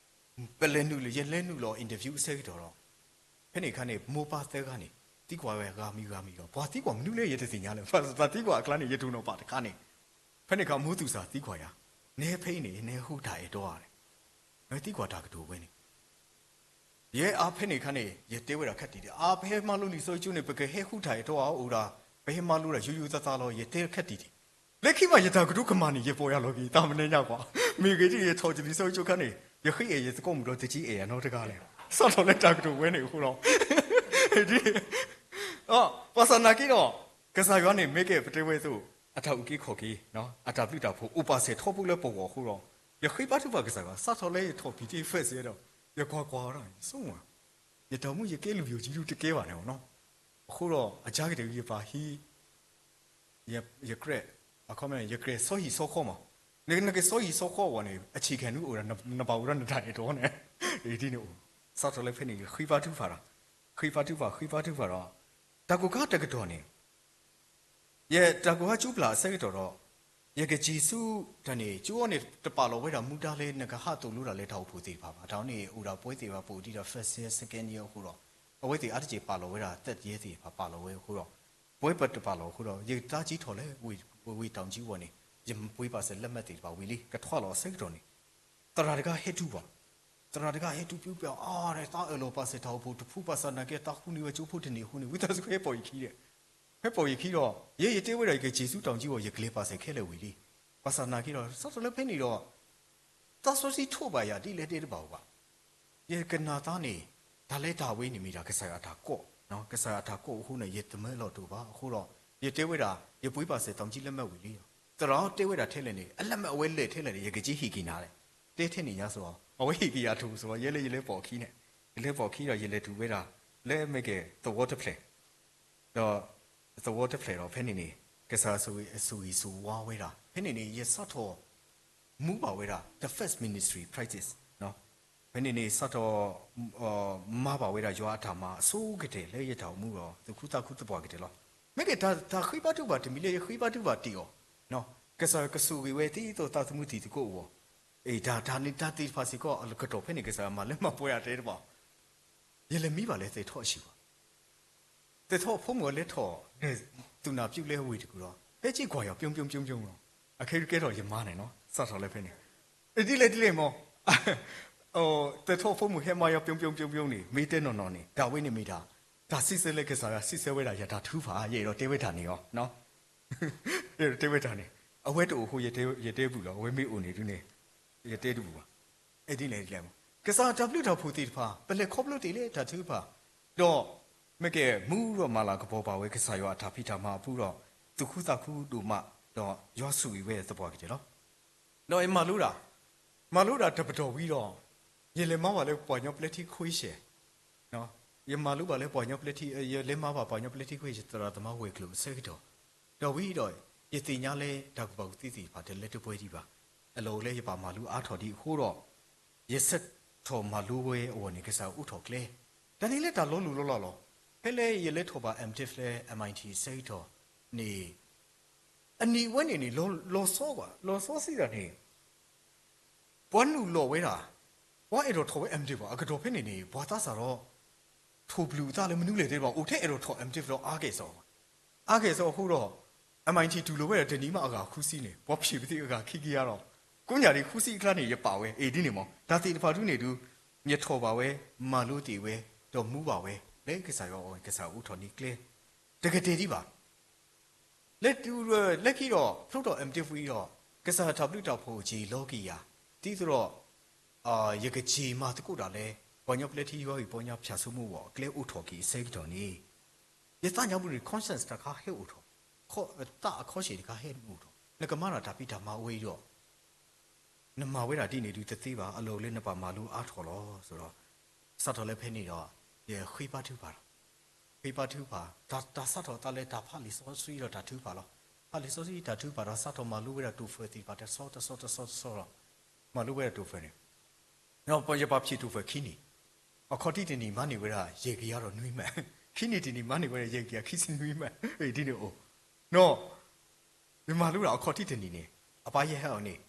ပလဲၤနုာ်လီၤ ယလဲၤနုာ်လီၤ interview အဆၢကတီၢ်ဒီး ဖဲန့ၣ်အခါန့ၣ် မိၢ်ပၢ်သၢဂၤန့ၣ် သံကွၢ်ဝဲဂၤမံၤဂၤမံၤဒီး ပှၤသံကွၢ်မနုၤလဲၣ် ယတသ့ၣ်ညါလၢၤ. ပှၤသံကွၢ်အကျါန့ၣ် ယတိၢ်နီၣ်ပာ်တခါန့ၣ် ဖဲန့ၣ်အခါ မိၢ်သူၣ်စၢ်သံကွၢ်ယၤ, နဟဲဖဲအံၤန့ၣ် နဟဲဟူးတၢ်အဲၣ်တီဧါန့ၣ်, နသံကွၢ်တၢ်ကတိၤဝဲန့ၣ် ယဲအါဖဲန့ၣ်အခါန့ၣ် ယတဲဝဲဒၣ်ခက်တံၢ်တံၢ်, အါ ပဟဲမၤလိလံာ်စီဆှံကၠိန့ၣ် ပကဟဲဟူးတၢ်အဲၣ်တီဧါအိၣ်ဒၣ်, ပဟဲမၤလိဒၣ်ယိယိသးသးလီၤ. ယတဲခက်တံၢ်တံၢ် လၢခံမးယတၢ်ကတိၤကမၣ်န့ၣ် ယပိာ်ယၤလီၤက့ၤ တၢ်မနုၤညါကွၢ်, မ့ၢ်ဂ့ၤဒ်ယထီၣ်ကလံၤစိကၠိခါန့ၣ် ယဃ့အဲၣ်ယသကိးမုၣ်ဒီးတက့ၢ်အဲၣ်ယၤနီတဂၤလဲၣ်, စးထီၣ်လၢတၢ်ကတိၤဝဲန့ၣ်အဃိဒီး ဘၣ်ဆၣ်နာ်က့ဒီး ကစၢ်ယွၤန့ၣ် မ့ၢ်ကဲပတဲဝဲအသိး အတၢ်အုၣ်က့ၤခီၣ်က့ၤ အတၢ်ဘျုးတၢ်ဖှိၣ် အိၣ်ပာ်စၢၤထီဘိလၢပဂီၢ်အဃိဒီး ယဃ့ဘါထုကဖၣ်ကစၢ်ယွၤ စးထီၣ်လၢယထီၣ်ဖံးတ့ၢ် first ဒီး ယကွၢ်ကွၢ်ဝဲဒၣ် ယဆိကမိၣ် ယတၢ်အိၣ်မူယကဲလူၤယိာ်ကံဒူတကဲဘၣ်န့ၣ်လီၤ. အဃိဒီး အကါကတၢၢ် ယပာ်ဟံး ယကြဲး အခီပညီ ယကြဲးဆီဟံၣ်ဆီဃီမး, နကဆီဟံၣ်ဆီဃီအဂီၢ်န့ၣ် အဆံးခဲနုာ်အိၣ်ဒီး နဘၣ်အိၣ်ဒီးနတၢ်အဲၣ်တီန့ၣ် ဒ်န့ၣ်အိၣ်, စးထီၣ်လၢဖဲန့ၣ် ယဃ့ဘါထုကဖၣ်ဒီး ဃ့ဘါထုကဖၣ် ဃ့ဘါထုကဖၣ်ဒီး တၢ်ကိၢ်ခါတကတီၢ်န့ၣ် ယတၢ်ကိၢ်ခါကၠူပျၢ်အဆၢကတီၢ်ဒီး ယကစံးဆူတၢ်န့ၣ် ကၠိအီၤန့ၣ် တပာ်လီၤဝဲဒၣ်မူဒါလၢ နကဟးသိၣ်လိဒၣ်လၢတၢ်အိၣ်ဖှိၣ်သ့ၣ်တဖၣ်ဘၣ်. တၢ်န့ၣ် အိၣ်ဒၣ်ပဝဲသ့ၣ်တဖၣ် ပအိၣ်ဒံးဒီး first year second year အဃိဒီး အဝဲသ့ၣ်အါတက့ၢ်ပာ်လီၤဝဲဒၣ် third year သ့ၣ်တဖၣ်ပာ်လီၤဝဲအဃိဒီး ပဝဲပတပာ်လီၤအဃိဒီး ယတၢ်စံးထီၣ်လၢ ဝ့ၢ်တီၤကၠိအဂီၢ်န့ၣ် ယပှ့ၤပာ်စၢၤလၢမ့ၢ်သ့ၣ်တဖၣ်ဝံၤလံ ကထွါလီၤအဆၢကတီၢ်န့ၣ် သရၣ်တဂၤဟဲတူၢ်ဘၣ်, သရၣ်တဂၤဟဲတူၢ်ပၠူပၠါအီၤ တၢ်အၢၣ်လီၤပာ်စၢၤတၢ်အိၣ်ဖှိၣ်တဖု ဘၣ်ဆၣ်နာ်က့ တၢ်ဃူန့ၢ်ဝဲကၠိဖိတန့ၢ်အဃိန့ၣ် ဝံသးစူၤဟဲပိာ်ယခံဒီး ဟဲပိာ်ယခံဒီး ယဲယတဲဝဲဒၣ် ယကစံးဆူတီၤကၠိအဂီၢ် ယကျဲၤပာ်စၢၤခဲလၢာ်ဝံၤလံ. ဘၣ်ဆၣ်နာ်က့ဒီး စးထီၣ်လၢဖဲန့ၣ်ဒီး သးစီဆှံထိးဘၣ်ယၤဒ်လဲၣ်တဲတဘၣ်ဘၣ်. ယကနၣ်သးန့ၣ် တၢ်လဲၤတၢ်ဝဲန့ၣ်မ့ၢ်ဒၣ်ကစၢ်ယွၤအတၢ်ကိး, ကစၢ်ယွၤအတၢ်ကိးအဃိန့ၣ် ယတမၢလီၤတိာ်ဘၣ်အဃိဒီး ယတဲဝဲဒၣ် ယပှ့ၤပာ်စၢၤတီၤကၠိလၢမ့ၢ်ဝံၤလံ. သရၣ်တဲဝဲဒၣ်ထဲလဲၣ်န့ၣ် အလၢမ့ၢ်အဝဲလဲၤထဲလဲၣ်န့ၣ် ယကက့ၤဟ့ၣ်က့ၤနၤလဲၣ်. တဲထဲန့ၣ်ညါစ့ၢ် အဝဲဟ့ၣ်က့ၤယၤထူၣ်စ့ၢ် ယဲလၢယလဲၤပိာ်ခံန့ၣ် ယလဲၤပိာ်ခံဒီး ယလဲၤတူၢ်ဝဲဒၣ် လၢမ့ၢ်ကဲသဝီတဖျၢၣ် ဒီး သဝီတဖျၢၣ်ဒီး ဖဲန့ၣ်န့ၣ် ကစၢ်ယွၤဆိၣ်ဂ့ၤဆိၣ်ဝါဝဲဒၣ် ဖဲန့ၣ်န့ၣ် ယစးထီၣ် မူဘၣ်ဝဲဒၣ် the first ministry practice ဖဲန့ၣ်န့ၣ် စးထီၣ် မၤဘၣ်ဝဲဒၣ်ယွၤအတၢ်မၤအဆိကတၢၢ်လၢယတၢ်အိၣ်မူဒီး သူၣ်ခုသးခုသပှၢ်ကတၢၢ်လီၤ. မ့ၢ်ကဲတၢ်ဃ့ဘါထုကဖၣ်တမံၤလၢယဃ့ဘါထုကဖၣ်တ့ၢ်အီၤ ကစၢ်ယွၤကဆိၣ်ဂ့ၤဝဲဒ်သိးသးသမူတံၤသကိးအဂီၢ်, တၢ်န့ၣ်တၢ်သ့ၣ်တဖၣ်စ့ၢ်ကီး အကတီၢ်ဖဲန့ၣ် ကစၢ်ယွၤမၤလၢမၤပှဲၤအတဲတဘၣ် ယလဲၤမံဘၣ်လၢသဲးထီၣ်အဆံးဘၣ်. သဲးထီၣ်ဖိမုၣ်အလဲၤထီၣ် သူၣ်နၢ်ပၠူလၢဝ့ၢ်တကူၣ်ဒီး ဟဲက့ၤကွၢ်ယၤ ပၠိပၠိပၠိပၠိလီၤ. အခဲအံၤကဲထီၣ်ယမါန့ၣ်နီၤ စးထီၣ်လၢဖဲန့ၣ် ဒ်လဲၣ်ဒ်လဲၣ်မး သဲးထီၣ်ဖိမုၣ်ဟဲမါယၤ ပၠိပၠိပၠိပၠိန့ၣ် မ့ၢ်တဲနီၢ်နီၢ်န့ၣ် တၢ်ဝဲန့ၣ်မ့ၢ်ဒၣ် တၢ်စံးဆၢလၢကစၢ်ယွၤစံးဆၢဝဲဒၣ်ယတၢ်ထုကဖၣ် ယအဲၣ်ဒိးတဲဝဲတၢ်န့ၣ်လီၤ. ယအဲၣ်ဒိးတဲဝဲတၢ်န့ၣ် အဝဲတအိၣ်အဃိ ယတဲတဘူၣ်လီၤ. အဝဲမ့ၢ်အိၣ်န့ၣ်ဒုန့ၣ် ယတဲတဘူၣ်ဘၣ်. ဒ်လဲၣ်ဒ်လဲၣ်မး ကစၢ်တၢ်ဘျုးတၢ်ဖှိၣ်သ့ၣ်တဖၣ် ပလဲၤခီဖျိသ့ၣ်လၢတၢ်ထုကဖၣ် ဒီး မ့ၢ်ကဲမူဒီးမၤလၤကပီၤဘၣ်ဝဲကစၢ်ယွၤအတၢ်ဖံးတၢ်မၤအပူၤဒီး သူၣ်ခုသးခုဒိၣ်မး ဒီးယွၤဆိၣ်ဂ့ၤဝဲသပှၢ်ကတၢၢ်လီၤ. ဒီးယမၤလိဒၣ် မၤလိဒၣ်တပတီၢ်ဝံၤဒီး ယလဲၤမၤဘၣ်လၢပှၤကညီပျဲထံခွ့ရှဲၣ် ယမၤလိဘၣ်လၢပှၤကညီပျဲထံ ယလဲၤမၤဘၣ်ပှၤကညီပျဲထံခွ့ရှဲၣ် သရၣ်သမါဝဲၤကျိၤအဆၢကတီၢ် ဒီးဝံၤဒီး ယသ့ၣ်ညါလၢတၢ်ကူၣ်ဘၣ်ကူၣ်သ့သ့ၣ်တဖၣ်တလၢတပှဲၤဒံးဘၣ်. အလီၢ်အိၣ်လၢယဘၣ်မၤလိအါထီၣ်ဒံးအဃိဒီး ယဆၢထီၣ်မၤလိဝဲအဂီၢ်န့ၣ် ကစၢ်အိးထီၣ်ကျဲ တၢ်န့ၣ်လၢတၢ်လီၤလိၢ်လီၤလးလီၤ. ဖဲလၢယလဲၤထီၣ်ဘၣ် MDiv လၢ MIT အဆၢကတီၢ်န့ၣ် အနံၣ်ဝဲန့ၣ်န့ၣ် လီၤဆီကွၢ် လီၤဆီစံးတၢ်န့ၣ် ပှၤနုာ်လီၤဝဲဒၣ် ပှၤအဲၣ်ဒိးထီၣ်ဝဲ MDiv ဘၣ် အကတီၢ်ဖဲန့ၣ်န့ၣ် ပှၤသးစၢ်ဒီး ထိၣ်ဘျုးအသးလၢမနုၤလဲၣ်တဲဘၣ် အိၣ်ထဲအဲၣ်ဒိးထီၣ် MDiv ဒီးအါကဲၣ်ဆိး အါကဲၣ်ဆိးအဃိဒီး MIT တူၢ်လိာ်ဝဲဒၣ်တနံၣ်မးအဂၤဃုဆံန့ၣ် ပှၤဖျ့ၣ်ပသံးအဂၤခံကယၤဒီး ကိးညၣ်ဒံးဃုဆံအကျါန့ၣ် ယပာ်ဝဲ အ့ၣ်ဒ်န့ၣ်မး တၢ်သ့ၣ်တဖၣ်ဒုန့ၣ်ဒုး ယထီၣ်ဘၣ်ဝဲ မၤလိသ့ၣ်ဝဲ ဒီးမူဘၣ်ဝဲ လၢကစၢ်ယွၤအဂီၢ် ကစၢ်အိးထီၣ်န့ၢ်ကျဲ တကတဲာ်ဒံးဘၣ် လၢတုၤလၢခံဒီး ဖျိထီၣ် MDiv ဝံၤဒီး ကစၢ်တၢ်ဘျုးတၢ်ဖှိၣ်အစ့ၢ်လီၤက့ၤယၤ ဒ်သိးဒီး ယကစ့ၢ်မၤသကိးတၢ်လၢ ပှၤကညီပျဲထံယွၤအံၤ ပှၤကညီဖၠၣ်စိမိၢ်ဝီၤအကျဲအိးထီၣ်က့ၤအဆၢကတီၢ်န့ၣ် ယသးညါပူၤန့ၣ် conscience တခါဟဲအိၣ်ထီၣ် သးအခီၣ်ဆံၣ်တခါဟဲအိၣ်ထီၣ် နကမၤတၢ်တၢ်ဖံးတၢ်မၤဝဲအံၤဒီး နမၤဝဲဒၣ်ဒ်န့ၣ်ဒုးတသ့ဘၣ် အလီၢ်အိၣ်လၢနဘၣ်မၤလိအါထီၣ်လီၤ ဆိုတော့ စးထီၣ်လၢဖဲန့ၣ်ဒီး ယဃ့ဘါထုကဖၣ်လီၤ. ဃ့ဘါထုကဖၣ် တၢ်စးထီၣ်သးလၢတၢ်ဖးလံာ်စီဆှံဒီးတၢ်ထုကဖၣ်လီၤ. ဖးလံာ်စီဆှံတၢ်ထုကဖၣ်ဒီးစးထီၣ်မၤလိဝဲဒၣ်တိၤဖၢၣ်သ့ၣ်တဖၣ်တဆီတဆီတဆီတဆီလီၤ. မၤလိဝဲဒၣ်တိၤဖၢၣ်န့ၣ် ယဘၣ်ဖျ့ၣ်တိၤဖၢၣ်ခံနံၣ်, အခီၣ်ထံးတနံၣ်မၤန့ၢ်ဝဲဒၣ်ယဲၢ်ကယၤဒီးနွံမး, ခံနံၣ်တနံၣ်မၤန့ၢ်ဝဲဒၣ်ယဲၢ်ကယၤခံဆံနွံမး, ဒ်န့ၣ်အိၣ်, ယမၤလိဒၣ်အခီၣ်ထံးတနံၣ်န့ၣ် အပၢ်ယဟဲအီၤန့ၣ်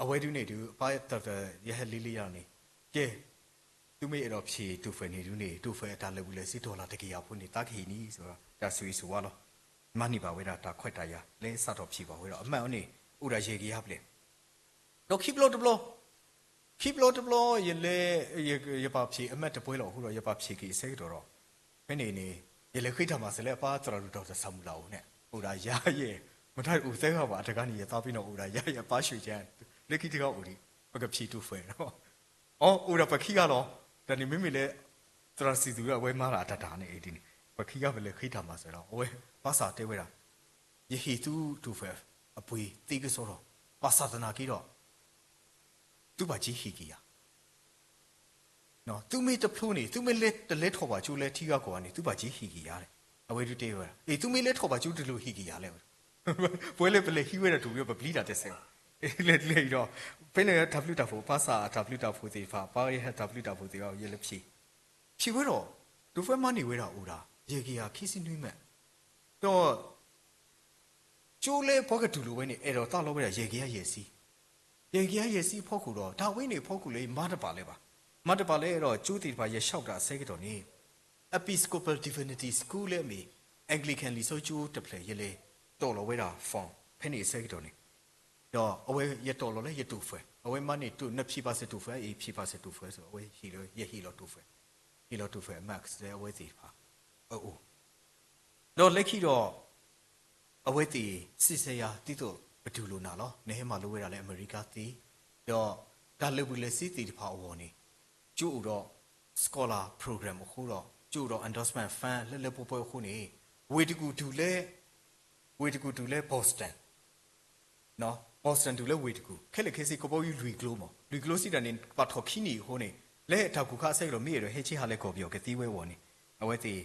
အဝဲဒုန့ၣ်ဒုး အပၢ်တၢ်တၢ်ယဟဲလံလံယၤန့ၣ်, ကဲ, သုမ့ၢ်အဲၣ်ဒိးဖျ့ၣ်တိၤဖၢၣ်န့ၣ်ဒုန့ၣ် တိၤဖၢၣ်အတၢ်လၢာ်ဘူၣ်လၢာ်စ့ dollar တကယၤဖိန့ၣ် သးကဟ့ၣ်န့ၣ် တၢ်ဆိၣ်ဂ့ၤဆိၣ်ဝါလီၤ. မၤန့ၢ်ဘၣ်ဝဲဒၣ်တၢ်ခွဲးတၢ်ယာ်လၢစးထီၣ်ဖျ့ၣ်ဘၣ်ဝဲဒီး အမၢ်အီၤန့ၣ် အိၣ်ဒၣ်ယဲၢ်ကယၤဘျဲၣ် ဒီးခံဘျီတဘျီ, ခံဘျီတဘျီ ယလဲၤ, ယဘၣ်ဖျ့ၣ်အမၢ်တပှဲၤလီၤအဃိဒီး ယဘၣ်ဖျ့ၣ်က့ၤအဆၢကတီၢ်ဒီး, ဖဲန့ၣ်န့ၣ် ယလဲၤဃ့တၢ်မၤစၢၤလၢအပၢ်သရၣ်ဒိၣ် ဒီကထၢၣ်စၢ်မုၢ်လၢ်အိၣ်န့ၣ် အိၣ်ဒၣ်ယၤယဲၢ် မတၤအိၣ်သၢဂၤဘၣ်, တဂၤန့ၣ် ယသးပ့ၤနီၣ်အိၣ်ဒၣ်ယၤ ယပၢ်ဆှၢကဲ, လၢခံတဂၤအိၣ်ဒံး, ပကဖံးတိၢ်ဖဲးနီၤ. အိၣ်ဒၣ်ပှၤခံဂၤလီၤ. တၢ်န့ၣ်မ့မ့ၢ်လၢ သရၣ်စံၣ်သူၤလၢအဝဲမၤတၢ်အတၢ်တၢ်န့ၣ်ဒ်န့ၣ်, ပှၤခံဂၤပလဲၤဃ့တၢ်မၤစၢၤဒီး အဝဲ pastor တဲဝဲဒၣ်, ယဟ့ၣ်သုတိၢ်ဖဲးအပှ့ၤသ့ကစီဒီ, ဘၣ်ဆၣ်သနာ်က့ဒီး သုဘၣ်က့ဟ့ၣ်က့ၤယၤ သုမ့ၢ်တဖျိန့ၣ်, သုမ့ၢ်တလဲၤထီၣ်ဘၣ်ကၠိလၢထံဂၤကီၢ်ဂၤန့ၣ် သုဘၣ်က့ဟ့ၣ်က့ၤယၤ. အဝဲဒုးတဲဝဲဒၣ်, အ့ သုမ့ၢ်လဲၤထီၣ်ဘၣ်ကၠိတလိၣ်ဟ့ၣ်က့ၤယၤလဲၣ်. ပဝဲလၢပလဲၤဟံးဝဲဒၣ်တိၢ်ဖဲး ပပျံၤတၢ်တစဲးဘၣ်. လဲၤလဲၤအံၤဒီး ဖဲန့ၣ်တၢ်ဘျုးတၢ်ဖှိၣ် pastor အတၢ်ဘျုးတၢ်ဖှိၣ်သ့ၣ်တဖၣ်, ပၢ်ယဟဲတၢ်ဘျုးတၢ်ဖှိၣ်သ့ၣ်တဖၣ် ယလဲၤဖံး, ဖံးဝဲဒီး တိၢ်ဖဲးမၤန့ၢ်ဝဲဒၣ်အိၣ်ဒၣ် ယဲၢ်ကယၤခံဆံနွံမး, ဒီး ကၠိလၢပှၤကတူၢ်လိာ်ဝဲန့ၣ် အဲၣ်ဒိးသးလီဝဲဒၣ် ယဲၢ်ကယၤယဲၢ်ဆံ, ယဲၢ်ကယၤယဲၢ်ဆံအဖီခိၣ်ဒီး တၢ်ဝဲန့ၣ်အဖီခိၣ်လၢမၤတဘၣ်လၢၤဘၣ်. မၤတဘၣ်လၢၤဒီး ကၠိသ့ၣ်တဖၣ် ယဆှီတၢ်အဆၢကတီၢ်န့ၣ် Episcopal Divinity School လၢအမ့ၢ် Anglican လံာ်စီဆှံကၠိတဖျၢၣ် ယလဲၤတီၢ်လီၤဝဲဒၣ် form ဖဲန့ၣ်အဆၢကတီၢ်န့ၣ်, ဒီးအဝဲယတီၢ်လီၤလၢယတိၢ်ဖဲး, အဝဲမၤန့ၢ်တိၢ် နဖံးဘၣ်စ့ၢ်တိၢ်ဖဲး အ့ ဖံးဘၣ်စ့ၢ်တိၢ်ဖဲး ဆိ အဝဲဟ့ၣ်လီၤ ယဟ့ၣ်လီၤတိၢ်ဖဲး, ဟ့ၣ်လီၤတိၢ်ဖဲး marks လၢအဝဲသ့ၣ်တဖၣ်အအိၣ် ဒီးလၢခံဒီး အဝဲသ့ၣ်စံးဆၢယၤ ဒ်သိးပတူၢ်လိာ်နၤလီၤ, နဟဲမၤလိဝဲဒၣ်လၢအမဲရကၤသ့, ဒီးတၢ်လၢာ်ဘူၣ်လၢာ်စ့သ့ၣ်တဖၣ်အဂီၢ်န့ၣ် ကၠိအိၣ်ဒီး scholar program အဃိဒီး ကၠိအိၣ်ဒီး endorsement fund လၢလၢပှဲၤပှဲၤအဃိန့ၣ် ဝ့ၢ်တကူၣ်တုၤလၢ ဝ့ၢ်တကူၣ်တုၤလၢ Boston, Boston တုၤလၢဝ့ၢ်တကူၣ် ခဲလၢာ်ခဲဆ့ ကဘီယူၤလွံၢ်ကျိမး, လွံၢ်ကျိစံးတၢ်န့ၣ် ဘၣ်ထီၣ်ခံနံၣ်အဃိန့ၣ် လၢတၢ်ကူၣ်ခါအဆၢကတီၢ် မ့ၢ်အဲၣ်ဒိးဟဲဆ့ဟးလၢကီၢ်ပယီၤ ကသ့ဝဲအဂီၢ်န့ၣ် အဝဲသ့ၣ်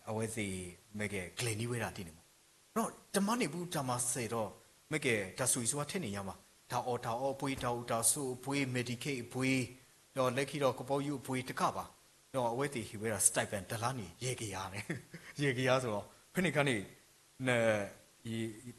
အဝဲသ့ၣ် မ့ၢ်ကဲ ကျဲၤန့ၢ်ဝဲဒၣ်ဒ်န့ၣ်မး, ဒီးတမၤန့ၢ်ဘူးတၢ်မၤစၢၤဒီး မ့ၢ်ကဲ တၢ်ဆိၣ်ဂ့ၤဆိၣ်ဝါထဲန့ၣ်ညါဘၣ်, တၢ်အီၣ်တၢ်အီအပှ့ၤ တၢ်အိၣ်တၢ်ဆိးအပှ့ၤ Medicaid အပှ့ၤ ဒီးလၢခံဒီးကဘီယူၤအပှ့ၤတကးဘၣ်, ဒီးအဝဲသ့ၣ်ဟ့ၣ်ဝဲဒၣ် stipend တလါန့ၣ် ယဲၢ်ကယၤန့ၣ်, ယဲၢ်ကယၤဆိဒီး ဖဲန့ၣ်အခါန့ၣ်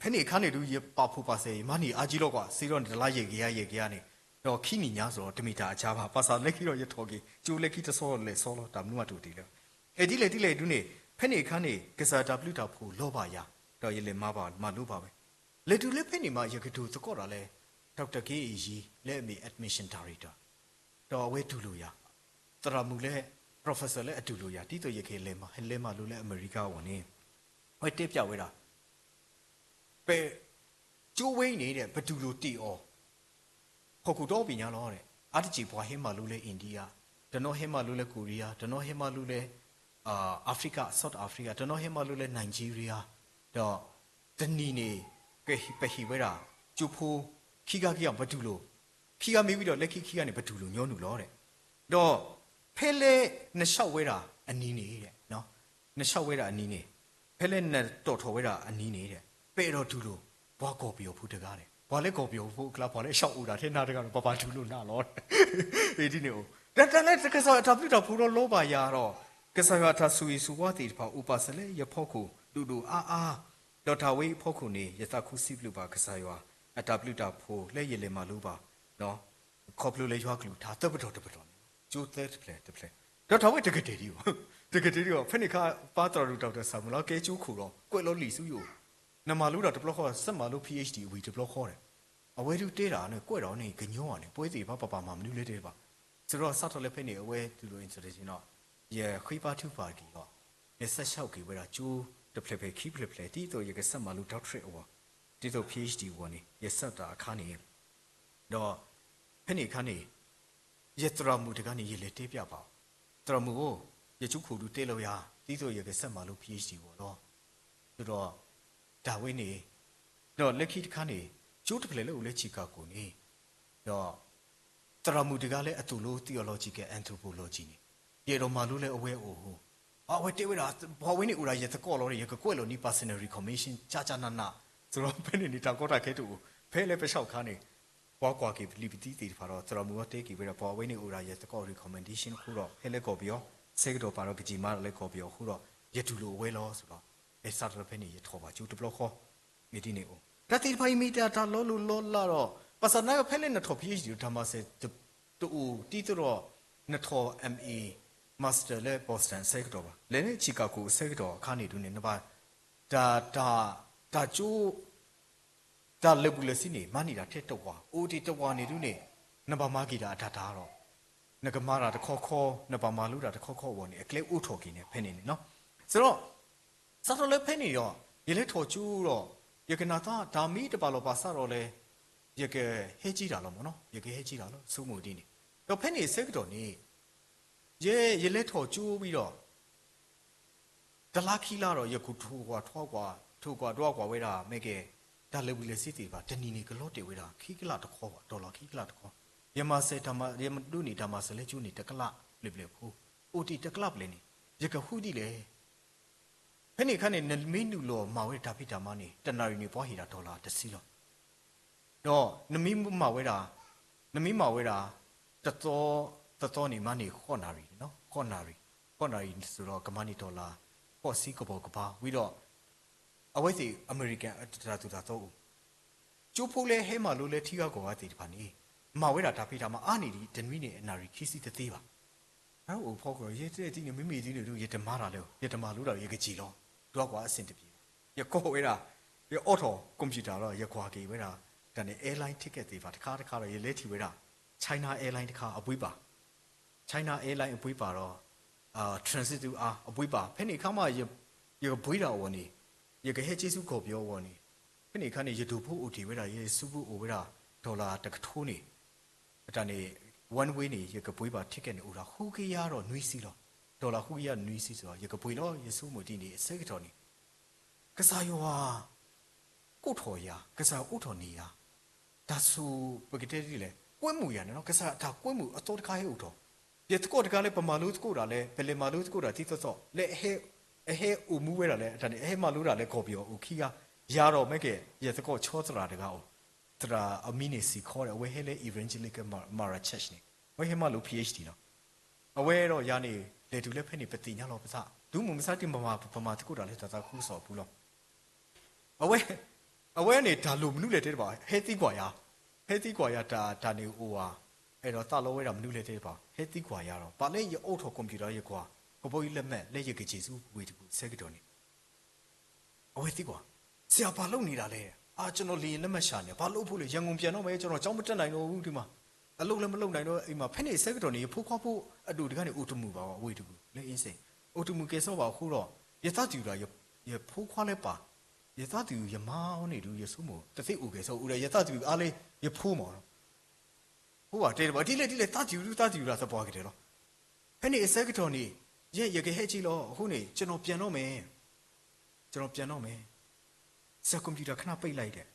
ဖဲန့ၣ်အခါန့ၣ်ဒုး ယပာ်ဖှိၣ်ပာ်စၢၤ ယမၤန့ၢ်အါကံလီၤကွၢ် စ့ဒီးန့ၣ် တလါယဲၢ်ကယၤ ယဲၢ်ကယၤန့ၣ်, ဒီးခံနံၣ်ညါဆိဒီး တမ့ၢ်တၢ်အဆါဘၣ်, ဘၣ်ဆၣ်လၢခံဒီးယထီၣ်က့ၤ ကၠိလၢခံတဆီလဲၤဆီလီၤ တၢ်မနုၤမးတအိၣ်တ့ၢ်လၢၤဘၣ်. အဲ ဒ်လဲၣ်ဒ်လဲၣ်ဒုးန့ၣ် ဖဲန့ၣ်အခါန့ၣ် ကစၢ်ယွၤတၢ်ဘျုးတၢ်ဖှိၣ်လီၤဘၣ်ယၤ, ဒီးယလဲၤမၤဘၣ်မၤလိဘၣ်ဝဲ, လဲၤတုၤလၢဖဲန့ၣ်မး ယကတိၤသကိးတၢ်လၢ Doctor K A Yi လၢအမ့ၢ် admission director ဒီးအဝဲတူၢ်လိာ်ယၤ, သရၣ်မုၣ်လၢ professor လၢအတူၢ်လိာ်ယၤ ဒ်သိးယကလဲၤမၤလိလၢအမဲရကၤအဂီၢ်န့ၣ်, အဝဲတဲပျးဝဲဒၣ် ပ ကၠိဝဲအံၤန့ၣ် ပတူၢ်လိာ်တ့ၢ်အီၤ ဟီၣ်ခိၣ်ဒီဘ့ၣ်ညါလီၤ. အါတက့ၢ်ပှၤဟဲမၤလိလၢ India, တနီၤဟဲမၤလိလၢ Korea, တနီၤဟဲမၤလိလၢ Africa, South Africa, တနီၤဟဲမၤလိလၢ Nigeria, ဒီးတနံၤန့ၣ် ပဟ့ၣ်ဝဲဒၣ် ကၠိဖိ ခံဂၤခံဂၤ ပတူၢ်လိာ်, ခံဂၤမ့ၢ်ဝံၤဒီး လၢခံခံဂၤန့ၣ် ပတူၢ်လိာ်ညီနုၢ်လီၤ. ဒီးဖဲလၢနဆှၢဝဲဒၣ်အနံၤန့ၣ် နဆှၢဝဲဒၣ်အနံၤန့ၣ်, ဖဲလၢနတီၣ်ထီၣ်ဝဲဒၣ်အနံၤန့ၣ် ပအဲၣ်ဒိးတူၢ်လိာ် ပှၤကီၢ်ပယီၤဖိတဂၤန့ၣ်, ပှၤလၢကီၢ်ပယီၤဖိအကျါ ပှၤလၢဆှၢအိၣ်ဒၣ်ထဲနၤတဂၤန့ၣ် ပဘၣ်တူၢ်လိာ်နၤလီၤ. ဒ်န့ၣ်အိၣ် တၢ်လၢကစၢ်ယွၤတၢ်ဘျုးတၢ်ဖှိၣ်ဒီးလီၤဘၣ်ယၤဒီး ကစၢ်ယွၤအတၢ်ဆိၣ်ဂ့ၤဆိၣ်ဝါသ့ၣ်တဖၣ် အိၣ်ပာ်စၢၤလၢယဖီခိၣ်ဒိၣ်ဒိၣ်အါအါ, ဒီးတၢ်ဝဲအံၤအဖီခိၣ်န့ၣ် ယသးခုစံးဘျုးဘၣ်ကစၢ်ယွၤ အတၢ်ဘျုးတၢ်ဖှိၣ်လၢယလဲၤမၤလိဘၣ် ခီဖျိလၢယွၤကလုၢ်ကထါသၢပတီၢ်တပတီၢ်န့ၣ်လီၤ. ကၠိသၢတဖျၢၣ်တဖျၢၣ်, ဒီးတၢ်ဝဲတကတၢၢ်ဒံးဘၣ်, တကတၢၢ်ဒံးဘၣ်. ဖဲန့ၣ်အခါ ပၢ်သရၣ်ဒိၣ် Doctor Samuel ကဲကၠိခိၣ်ဒီး ကွဲးလီၤလံာ်ဆူယအိၣ်, နမၤလိတၢ်တဘျီဃီ ဆဲးမၤလိ PhD ဝံၤတဘျီဃီဒီး အဝဲဒုးတဲဒၣ်န့ၣ် ကွဲးဒၣ်အီၤန့ၣ် ကညီဧါန့ၣ် ပဝဲသ့ၣ်တဖၣ်ပဘၣ်မၤမနုၤလဲၣ်တဲဘၣ်. စးထီၣ်လၢဖဲန့ၣ် အဝဲတူၢ်လိာ် institution ဒီး ယဃ့ဘါထုကဖၣ်က့ၤဒီး ယဆဲးဆှၢက့ၤဝဲဒၣ်ကၠိတဖျၢၣ်ဖျၢၣ်ခံဖျၢၣ်ဖျၢၣ် ဒ်သိးယကဆဲးမၤလိ doctorate အဂီၢ်, ဒ်သိး PhD အဂီၢ်န့ၣ် ယဆဲးတၢ်အခါန့ၣ် ဒီးဖဲန့ၣ်အခါန့ၣ် ယသရၣ်မုၣ်တဂၤန့ၣ် ယလဲၤတဲပျးဘၣ်အီၤ, သရၣ်မုၣ်ဧၢ, ယကၠိခိၣ်ဒုးတဲလီၤယၤ ဒ်သိးယကဆဲးမၤလိ PhD အဂီၢ်လီၤ. ဒီးတၢ်ဝဲန့ၣ် ဒီးလၢခံတခါန့ၣ် ကၠိတဖျၢၣ်လၢအိၣ်လၢ Chicago န့ၣ် ဒီး သရၣ်မုၣ်တဂၤလၢအသိၣ်လိ theological anthropology န့ၣ် ယအဲၣ်ဒိးမၤလိလၢအဝဲအအိၣ်အဃိ, အဝဲတဲဝဲဒၣ် ပှၤဝဲန့ၣ်အိၣ်ဒၣ်ယသကိးလီၤဒီး ယကကွဲးလီၤန့ၢ် personal recommendation ကၠးကၠးနးနး, စးထီၣ်ဖဲန့ၣ်န့ၣ် တၢ်ကီတၢ်ခဲတအိၣ်, ဖဲလၢပဆှၢအခါန့ၣ် ပှၤကွၢ်က့ၤလံာ်ပသံသ့ၣ်တဖၣ်ဒီး သရၣ်မုၣ်အီၤတဲက့ၤဝဲဒၣ် ပှၤဝဲန့ၣ်အိၣ်ဒၣ်ယသကိး recommendation အဃိဒီး ဟဲလၢကီၢ်ပယီၤ ဆၢကတီၢ်ပာ်ဒီးကယံာ်မးလၢကီၢ်ပယီၤအဃိဒီး ယတူၢ်လိာ်အဝဲလီၤ ဆိဒီး စးထီၣ်ဖဲန့ၣ် ယထီၣ်ဘၣ်ကၠိတဘျီဃီ မ့ၢ်ဒ်န့ၣ်အိၣ်, တၢ်သ့ၣ်တဖၣ်အံၤမ့ၢ်တၢ်တၢ်လီၤလိၢ်လီၤလးဒီး ဘၣ်ဆၣ်သနာ်က့ ဖဲလၢနထီၣ် PhD ဒီးတၢ်မၤစၢၤတအိၣ်ဒ်သိးဒီး နထီၣ် M A master လၢ Boston အဆၢကတီၢ်ဘၣ်, လဲၤလၢ Chicago အဆၢကတီၢ်အခါန့ၣ်ဒုးန့ၣ် နဘၣ် တၢ် တၢ် တၢ်ကၠိ တၢ်လၢာ်ဘူၣ်လၢာ်စ့န့ၣ် မၤန့ၢ်ဒၣ်ထဲတဝာ်, အိၣ်တ့ၢ်တဝာ်န့ၣ်ဒုးန့ၣ် နဘၣ်မၤက့ၤဒၣ်အတၢ်တၢ်ဒီး နကမၤတၢ်တခီခီ, နဘၣ်မၤလိတၢ်တခီခီအဂီၢ်န့ၣ် အကျဲအိးထီၣ်က့ၤန့ၣ် ဖဲန့ၣ်န့ၣ်လီၤ. စးထီၣ် စးထီၣ်လၢဖဲန့ၣ်ဒီး ယလဲၤထီၣ်ကၠိဒီး ယကနၢ်သး တၢ်မ့ၢ်တပာ်လီၤပာ်စးထီၣ်လၢ ယကဟဲက့ၤတၢ်လီၤမ့ၢ်နီၤ, ယကဟဲက့ၤတၢ်လီၤ ဆိကမိၣ်ဒ်န့ၣ်. ဒီးဖဲန့ၣ်အဆၢကတီၢ်န့ၣ် ယ ယလဲၤထီၣ်ကၠိဝံၤဒီး တလါခံလါဒီး ယကထိၣ်ကွၢ်ထွါကွၢ် ထိၣ်ကွၢ်ဒွးကွၢ်ဝဲဒၣ် မ့ၢ်ကဲ တၢ်လဲၤဝံၤလဲၤဆ့သ့ၣ်တဖၣ် တနံၤန့ၣ် ကလီၤတဲာ်ဝဲဒၣ် ခံကလးတခီဘၣ်, ဒီလၣ်ခံကလးတခီ. ယမၤစၢၤတၢ်မၤ ယမၤဒိးန့ၢ်တၢ်မၤစၢၤလၢကၠိန့ၣ် တကလးဘျဲၣ်ဘျဲၣ်အဃိ, အိၣ်တ့ၢ်တကလးဘျဲၣ်န့ၣ် ယကဃုဒ်လဲၣ်. ဖဲန့ၣ်အခါန့ၣ် နမ့ၢ်နုာ်လီၤမၤဝဲဒၣ်တၢ်ဖံးတၢ်မၤန့ၣ် တနၣ်ရံၣ်န့ၣ် ပှၤဟ့ၣ်ဒၣ် dollar တဆံလီၤ. ဒီးနမ့ၢ်မၤဝဲဒၣ်, နမ့ၢ်မၤဝဲဒၣ် တသီ, တသီန့ၣ် မၤန့ၢ်ဃိးနၣ်ရံၣ်, ဃိးနၣ်ရံၣ်, ဃိးနၣ်ရံၣ်န့ၣ်စ့ၢ်ဒီး ကမၤန့ၢ် dollar ဃိးဆံကဘီကဘါဝံၤဒီး အဝဲသ့ၣ်အမဲရကၤ တၢ်သူၣ်တၢ်သီအိၣ် ကၠိဖိလၢဟဲမၤလိလၢထံဂၤကီၢ်ဂၤသ့ၣ်တဖၣ်န့ၣ် မၤဝဲဒၣ်တၢ်ဖံးတၢ်မၤအါန့ၢ်ဒံး တနွံန့ၣ် အနၣ်ရံၣ်ခံဆံတသ့ဘၣ်. အအိၣ်ဖီခိၣ် ယတဲတံၤန့ၣ် မ့မ့ၢ်ဒ်န့ၣ်ဒုး ယတမၤတၢ်လၢၤ, ယတမၤလိတၢ်လၢၤ ယကစံၣ်လီၤ. ဒွးကွၢ်အဆင်တပြေဘၣ်. ယကိးဝဲဒၣ်, ယအိးထီၣ် computer ဒီး ယကွၢ်က့ၤဝဲဒၣ် တၢ်န့ၣ် airline ticket သ့ၣ်တဖၣ်တခါတခါဒီး ယလဲၤထံၣ်ဝဲဒၣ် China Airline တခါအဘှံးပာ် China Airline အဘှံးပာ်ဒီး Transat အါ အဘှံးပာ်. ဖဲန့ၣ်အခါမး ယကဘှံးတၢ်အဂီၢ်န့ၣ် ယကဟဲက့ၤဆူကီၢ်ပယီၤအဂီၢ်န့ၣ် ဖဲန့ၣ်အခါန့ၣ် ယဒိၣ်ဖိအိၣ်တ့ၢ်ဝဲဒၣ် ယစုဖိအိၣ်ဝဲဒၣ် dollar တကထိန့ၣ် တၢ်န့ၣ် one way န့ၣ် ယကဘှံးဘၣ် ticket န့ၣ် အိၣ်ဒၣ်ဃုကယၤဒီးနွံဆံလီၤ. dollar ဃုကယၤနွံဆံစ့ၢ်ဒီး ယကဘှံးလီၤ ယဆိကမိၣ်ဒ်န့ၣ် အဆၢကတီၢ်န့ၣ် ကစၢ်ယွၤ ကိးထီၣ်ယၤ, ကစၢ်ယွၤအိးထီၣ်န့ၢ်ယၤ, တၢ်ဆိၣ် ပကတဲဒ်လဲၣ် ကွဲမုာ်ယၤန့ၣ်လီၤ. ကစၢ်ယွၤတၢ်ကွဲမုာ်အသီတခါဟဲအိၣ်ထီၣ်, ယသကိးတဂၤလၢပမၤလိသကိးတၢ်လၢ ပလဲၤမၤလိသကိးတၢ်သံသီသီ လၢအဟဲအိၣ်မူဝဲဒၣ်လၢ တၢ်န့ၣ် အဟဲမၤလိတၢ်လၢကီၢ်ပယီၤအိၣ်ခံဂၤ, ယၤဒီးမ့ၢ်ကဲ ယသကိးဆီသရၣ်တဂၤအီၤ, သရၣ်အမံၤန့ၣ်စံၣ်ခီဒီး အဝဲဟဲလၢ Evangelical Mara Church န့ၣ် အဝဲဟဲမၤလိ PhD လီၤ. အဝဲဒီးယၤန့ၣ် လဲၤတုၤလၢဖဲန့ၣ် ပသ့ၣ်ညါလီၤပသး, တုၤမုၢ်မဆါတံၢ်မၤ ပမၤသကိးတၢ်လၢတၢ်သးခုကစီၣ်အပူၤလီၤ. အဝဲ, အဝဲန့ၣ် တၢ်လိၣ်မနုၤလဲၣ်တဲတဘၣ် ဟဲသံကွၢ်ယၤ, ဟဲသံကွၢ်ယၤ တၢ်, တၢ်န့ၣ်အိၣ်ဧါ, အဲၣ်ဒိးသးလီဝဲဒၣ်မနုၤလဲၣ်တဲတဘၣ် ဟဲသံကွၢ်ယၤဒီး ပာ်လၢယအိးထီၣ် computer ယကွၢ် ကဘီယူၤလၢမဲာ်လၢယကစံၣ်ဆူဝ့ၢ်တပူၤအဆၢကတီၢ်န့ၣ် အဝဲသံကွၢ်, ဆရာ ဘာလုပ်နေတာလဲ, အာ, ကျွန်တော် လေယာဉ်လက်မှတ် ရှာနေတယ်, ဘာလုပ်ဖို့လဲ, ရန်ကုန်ပြန်တော့မယ်, ကျွန်တော် ကျောင်းမတက်နိုင်တော့ဘူး ဒီမှာ, အလုပ်လည်း မလုပ်နိုင်တော့ အိမ်မှာ, ဖဲန့ၣ်အဆၢကတီၢ်န့ၣ် ယဖိခွါဖိအဒိၣ်တဂၤန့ၣ် အိၣ်တမုာ်ဘၣ်ဝဲ အဝ့ၢ်တပူၤ လၢအင်းစိန်, အိၣ်တမုာ်ကဲၤစီဘၣ်အဃိဒီး ယသးသယုၢ်ဒီး ယဖိခွါလၢပၢ်, ယသးသယုၢ်ယမါန့ၣ်ဒုး ယဆိကမိၣ် တသ့အိၣ်ကဲၤစီအိၣ်ဒီး ယသးသယုၢ်အါလၢယဖိမး ဖိဘၣ်တဲတဘၣ် ဒ်လဲၣ်ဒ်လဲၣ် သးသယုၢ်ဒုး သးသယုၢ်တၢ်သပှၢ်ကတၢၢ်လီၤ. ဖဲန့ၣ်အဆၢကတီၢ်န့ၣ် ယဲ ယကဟဲက့ၤလီၤ. အဃိန့ၣ် ကျွန်တော် ပြန်တော့မယ်, ကျွန်တော် ပြန်တော့မယ်, ဆရာ ကွန်ပျူတာ ခဏပိတ်လိုက်တယ်,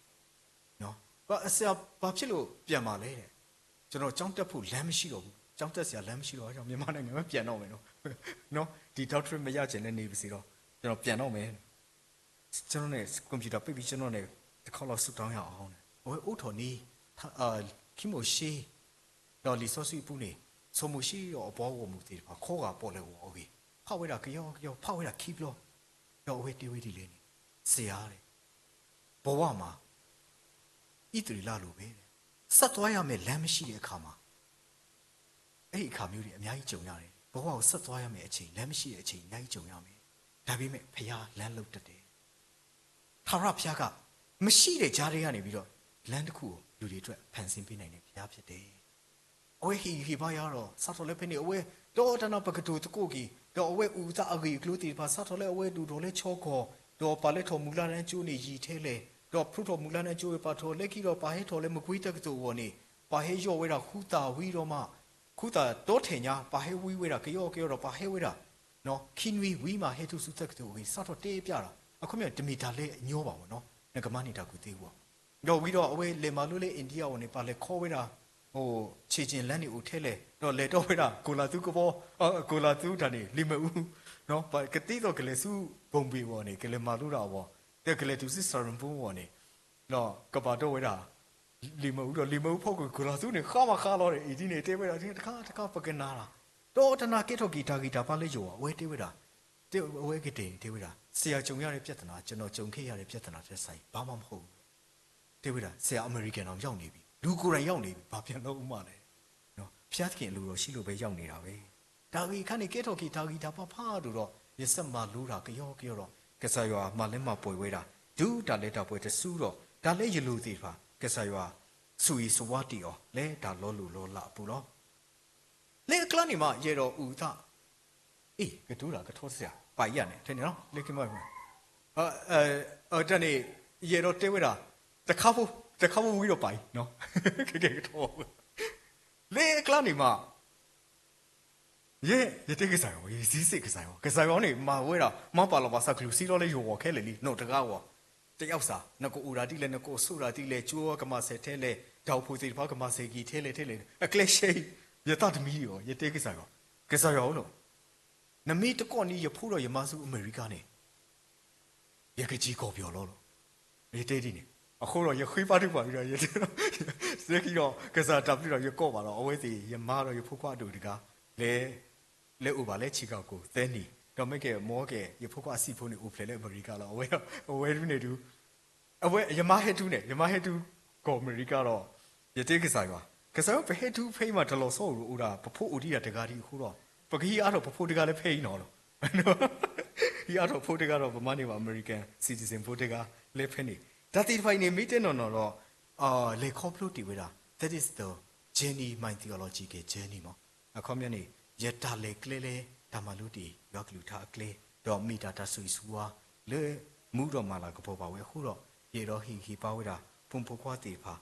ဘာ, ဆရာ ဘာဖြစ်လို့ ပြန်မှာလဲ, ကျွန်တော် ကျောင်းတက်ဖို့ လမ်းမရှိတော့ဘူး, ကျောင်းတက်စရာ လမ်းမရှိတော့ဘူး, ကျွန်တော် မြန်မာနိုင်ငံပဲ ပြန်တော့မယ်နော်, နော်, ဒီ doctorate မရချင်လည်း နေပါစေတော့, ကျွန်တော် ပြန်တော့မယ်. ကျွန်တော်နဲ့ ကွန်ပျူတာ ပိတ်ပြီး ကျွန်တော်နဲ့ တစ်ခေါက်လောက် ဆုတောင်းရအောင်တဲ့. အဝဲအိးထီၣ်န့ၣ် ခံမိၢ်ၡ့ ဒီးလံာ်စီဆှံအပူၤန့ၣ် စီၤမိၤၡ့ဒီးအပှၤဂီၢ်မုၢ်သ့ၣ်တဖၣ် ခီဂာ်ပီၣ်လဲၣ်အဂီၢ်အဂ့ၢ် ဖးဝဲဒၣ်ကယီကယီ ဖးဝဲဒၣ်ခံဘျီ, ဒီးအဝဲတဲဝဲဒ်လဲၣ်န့ၣ်, ဆရာတဲ့, ဘဝမှာ ဣသရေလလိုပဲတဲ့, ဆက်သွားရမယ့် လမ်းမရှိတဲ့အခါမှာ အဲ့ဒီအခါမျိုးတွေ အများကြီးကြုံရတယ်. ဘဝကို ဆက်သွားရမယ့်အချိန် လမ်းမရှိတဲ့အချိန် အများကြီးကြုံရမယ်. ဒါပေမဲ့ ဘုရား လမ်းလုပ်တတ်တယ်. ထာဝရဘုရားက မရှိတဲ့ကြားထဲကနေပြီးတော့ လမ်းတစ်ခုကို လူတွေအတွက် ဖန်ဆင်းပေးနိုင်တဲ့ ဘုရားဖြစ်တယ်. အဝဲဟ့ၣ်ဂံၢ်ဟ့ၣ်ဘါယၤဒီး စးထီၣ်လၢဖဲန့ၣ် အဝဲ ဒီးတၢ်နၢ်ပကတိၤသကိးက့ၤ ဒီးအဝဲအုၣ်အသးအဂ့ၢ်အကျိၤသ့ၣ်တဖၣ် စးထီၣ်လၢအဝဲဒိၣ်ထီၣ်လၢချီကီၢ် ဒီးပာ်လၢထီၣ်မုၢ်လၢ်လၢကၠိန့ၣ် ယံာ်ထဲလဲၣ်, ဒီးဖျိထီၣ်မုၢ်လၢ်လၢကၠိ ပာ်ထီၣ်လၢခံဒီး ပာ်ဟဲထီၣ်လၢမကွ့တက္ကသိုလ်အဂီၢ်န့ၣ် ပာ်ဟဲယီၢ်ဝဲဒၣ်ဃူသၣ်ဝံၤဒီးမး ဃူသၣ်ဒီထဲညါ ပာ်ဟဲဝံဝဲဒၣ် ကယီကယီဒီး ပာ်ဟဲဝဲဒၣ် ခံနွံဝံၤမး ဟဲတုၤဆူတက္ကသိုလ်အဂ့ၢ် စးထီၣ်တဲပျးဒီး အခီပညီ တမ့ၢ်တၢ်လၢအညီဘၣ်မ့ၢ်နီၤ နကမၤန့ၢ်တၢ်ကူၣ်သ့အဂီၢ် ဒီးဝံၤဒီး အဝဲလဲၤမၤလိလၢ India အဂီၢ်န့ၣ် ပာ်လဲၤခီဝဲဒၣ် ဆံးကျင်လမ်းန့ၣ်အိၣ်ထဲလဲၣ်, ဒီးလဲၤတီဝဲဒၣ် ကိၣ်လၣ်သူကဘီ, ကိၣ်လၣ်သူတၢ်န့ၣ် လံာ်မဲာ်အူ, ကသ့သိးကလဲၤဆူ Bombay အဂီၢ်န့ၣ် ကလဲၤမၤလိတၢ်အဂီၢ်, ဒီးကလဲၤတုၤဆူ Serampore အဂီၢ်န့ၣ် ဒီးကဘၣ်ဒိဝဲဒၣ် လံာ်မဲာ်အူဒီး လံာ်မဲာ်အူဖီခိၣ် ကိၣ်လၣ်သူန့ၣ် ဃါမၤဃါလီၤဒီး အံၤဒ်န့ၣ်တဲဝဲဒၣ် တခါတခါပကနၣ်လီၤ, ဒီးတနၢ်ကဲထီၣ်က့ၤတၢ်ဂံၢ်တၢ်ဘါလၢယွၤ အဝဲတဲဝဲဒၣ် အဝဲကတဲာ်န့ၣ်တဲဝဲဒၣ် ဆရာကြုံရတဲ့ပြဿနာ ကျွန်တော်ကြုံခဲ့ရတဲ့ပြဿနာထက်စာရင် ဘာမှမဟုတ်ဘူး တဲဝဲဒၣ် ဆရာ အမေရိကန်တောင်ရောက်နေပြီ လူကိုယ်တိုင်ရောက်နေပြီ ဘာပြန်လုပ်ဦးမှလဲ ဘုရားသခင်အလိုတော်ရှိလို့ပဲရောက်နေတာပဲ တၢ်ဂ့ၢ်အခါန့ၣ် ကဲထီၣ်က့ၤတၢ်ဂံၢ်တၢ်ဘါ ဖးဒိၣ်ဒီး ယဆက်မၤလိတၢ်ကယီကယီဒီး ကစၢ်ယွၤမၤလဲမၤပှဲၤဝဲဒၣ် တုၤတၢ်လဲၤတၢ်ပှဲၤတစုဒီး တၢ်လၢယလိၣ်သ့ၣ်တဖၣ် ကစၢ်ယွၤ ဆိၣ်ဂ့ၤဆိၣ်ဝါတ့ၢ်အီၤ လၢတၢ်လီၤလိၢ်လီၤလးအပူၤလီၤ. လၢအကျါန့ၣ်မး ယအဲၣ်ဒိးအုၣ်အသး အ့ၣ် ကတိၤတၢ်ကထီစ့ၢ် ပာ်ယၤန့ၣ် ထဲန့ၣ်လီၤ လၢခံမး တၢ်န့ၣ် ယအဲၣ်ဒိးတဲဝဲဒၣ်, တခါဖိ, တခါဖိဝံၤဒီးပာ်အံၤ, ကကဲကထီၣ်ဝဲ, လၢအကျါန့ၣ်မး ယဲ, ယတဲကစၢ်ယွၤ, ယစံးစ့ၢ်ကစၢ်ယွၤ, ကစၢ်ယွၤန့ၣ် မၤဝဲဒၣ် မၤပာ်လီၤပာ်စး ကျိၣ်စ့လီၤလၢယဂီၢ်ခဲလၢာ်လံ, နီၢ်တဂၤအဂီၢ်, တယီၢ်စၢ်, နကအိၣ်ဒၣ်ဒ်လဲၣ်, နကအိၣ်ဆိးဒၣ်ဒ်လဲၣ်, ကၠိကမၤစၢၤထဲလဲၣ်, တၢ်အိၣ်ဖှိၣ်သ့ၣ်တဖၣ် ကမၤစၢၤက့ၤထဲလဲၣ်ထဲလဲၣ်, အကျဲရှဲအံၤ, ယသးတမံအီၤ, ယတဲကစၢ်ယွၤ, ကစၢ်ယွၤဧၢလီၤ, နမ့ၢ်တကိးန့ၢ်ယဖိဒီးယမါဆူအမဲရကၤန့ၣ် ယကစံးကီၢ်ပယီၤလီၤလီၤ. ယတဲဒ်န့ၣ်, အဃိဒီးယဃ့ဘါထုကဖၣ်ဒီး ယတဲ, စဲခံဒီး ကစၢ်တၢ်ဘျုးဒီးယကိးဘၣ်ဒီး အဝဲသ့ၣ် ယမါဒီးယဖိခွါအဒိၣ်တဂၤ လဲၤ, လဲၤအိၣ်ဘၣ်လၢ Chicago သၢနံၣ်, ဒီးမ့ၢ်ကဲ မ်ကဲ ယဖိခွါအစံးဖိန့ၣ် အိၣ်ဖျဲၣ်လၢအမဲရကၤလီၤ. အဝဲ, အဝဲဒုန့ၣ်ဒု အဝဲ ယမါဟဲတုၤန့ၣ်, ယမါဟဲတုၤကီၢ်အမဲရကၤဒီး ယတဲကစၢ်ယွၤ, ကစၢ်ယွၤ ပဟဲတုၤဖဲအံၤမး တလီၤဆီအိၣ်ဒီး ပဖိအိၣ်ဒံးတၢ်တဂၤဒံးအဃိဒီး ပကဟံးအါထီၣ်ပဖိတဂၤလၢဖဲအံၤနီၤလီၤ. ဟံးအါထီၣ်ဖိတဂၤဒီး ပမၤန့ၢ်ဘၣ် American citizen ဖိတဂၤလၢဖဲန့ၣ်, တၢ်သ့ၣ်တဖၣ်အံၤန့ၣ် မ့ၢ်တဲနီၢ်နီၢ်ဒီး လဲၤခီဖျိတ့ၢ်ဝဲဒၣ် that is the journey, my theological journey မး. အခီပညီန့ၣ် ယတၢ်လဲၤကျဲလၢ တၢ်မၤလိတ့ၢ် ယွၤကလုၢ်ကထါအကျဲ, ဒီးမ့ၢ်တၢ်တၢ်ဆိၣ်ဂ့ၤဆိၣ်ဝါလၢ မူဒီးမၤလၤကပီၤဘၣ်ဝဲအဃိဒီး ယအဲၣ်ဒိးဟ့ၣ်ဂံၢ်ဟ့ၣ်ဘါဝဲဒၣ် ဖိမုၣ်ဖိခွါသ့ၣ်တဖၣ်,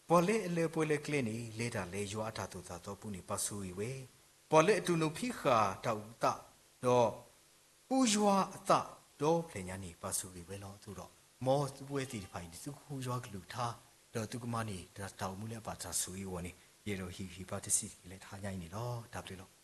ပှၤလၢအလၢပှဲၤလၢကျဲန့ၣ် လဲၤတၢ်လၢယွၤအတၢ်သိၣ်တၢ်သီအပူၤန့ၣ် ပာ်ဆိၣ်ဂ့ၤဝဲ, ပှၤလၢအတူၢ်လိာ်ဖံးဃာ်တၢ်အုၣ်အသး ဒီး ဃုယွၤအသးဒီဖျၢၣ်ညါန့ၣ် ပာ်ဆိၣ်ဂ့ၤဝဲလီၤ. အသိးဒီး မ်သုဝဲသ့ၣ်တဖၣ်အံၤန့ၣ် သုကဃုယွၤကလုၢ်ကထါ, ဒီးသုကမၤန့ၢ်တၢ်အိၣ်မူလၢအဘၣ်တၢ်ဆိၣ်ဂ့ၤအဂီၢ်န့ၣ် ယအဲၣ်ဒိးဟ့ၣ်ဂံၢ်ဟ့ၣ်ဘါတဆံးတက့ၢ်လၢတဟါညါအံၤန့ၣ်လီၤ. တၢ်ဘျုးလီၤ.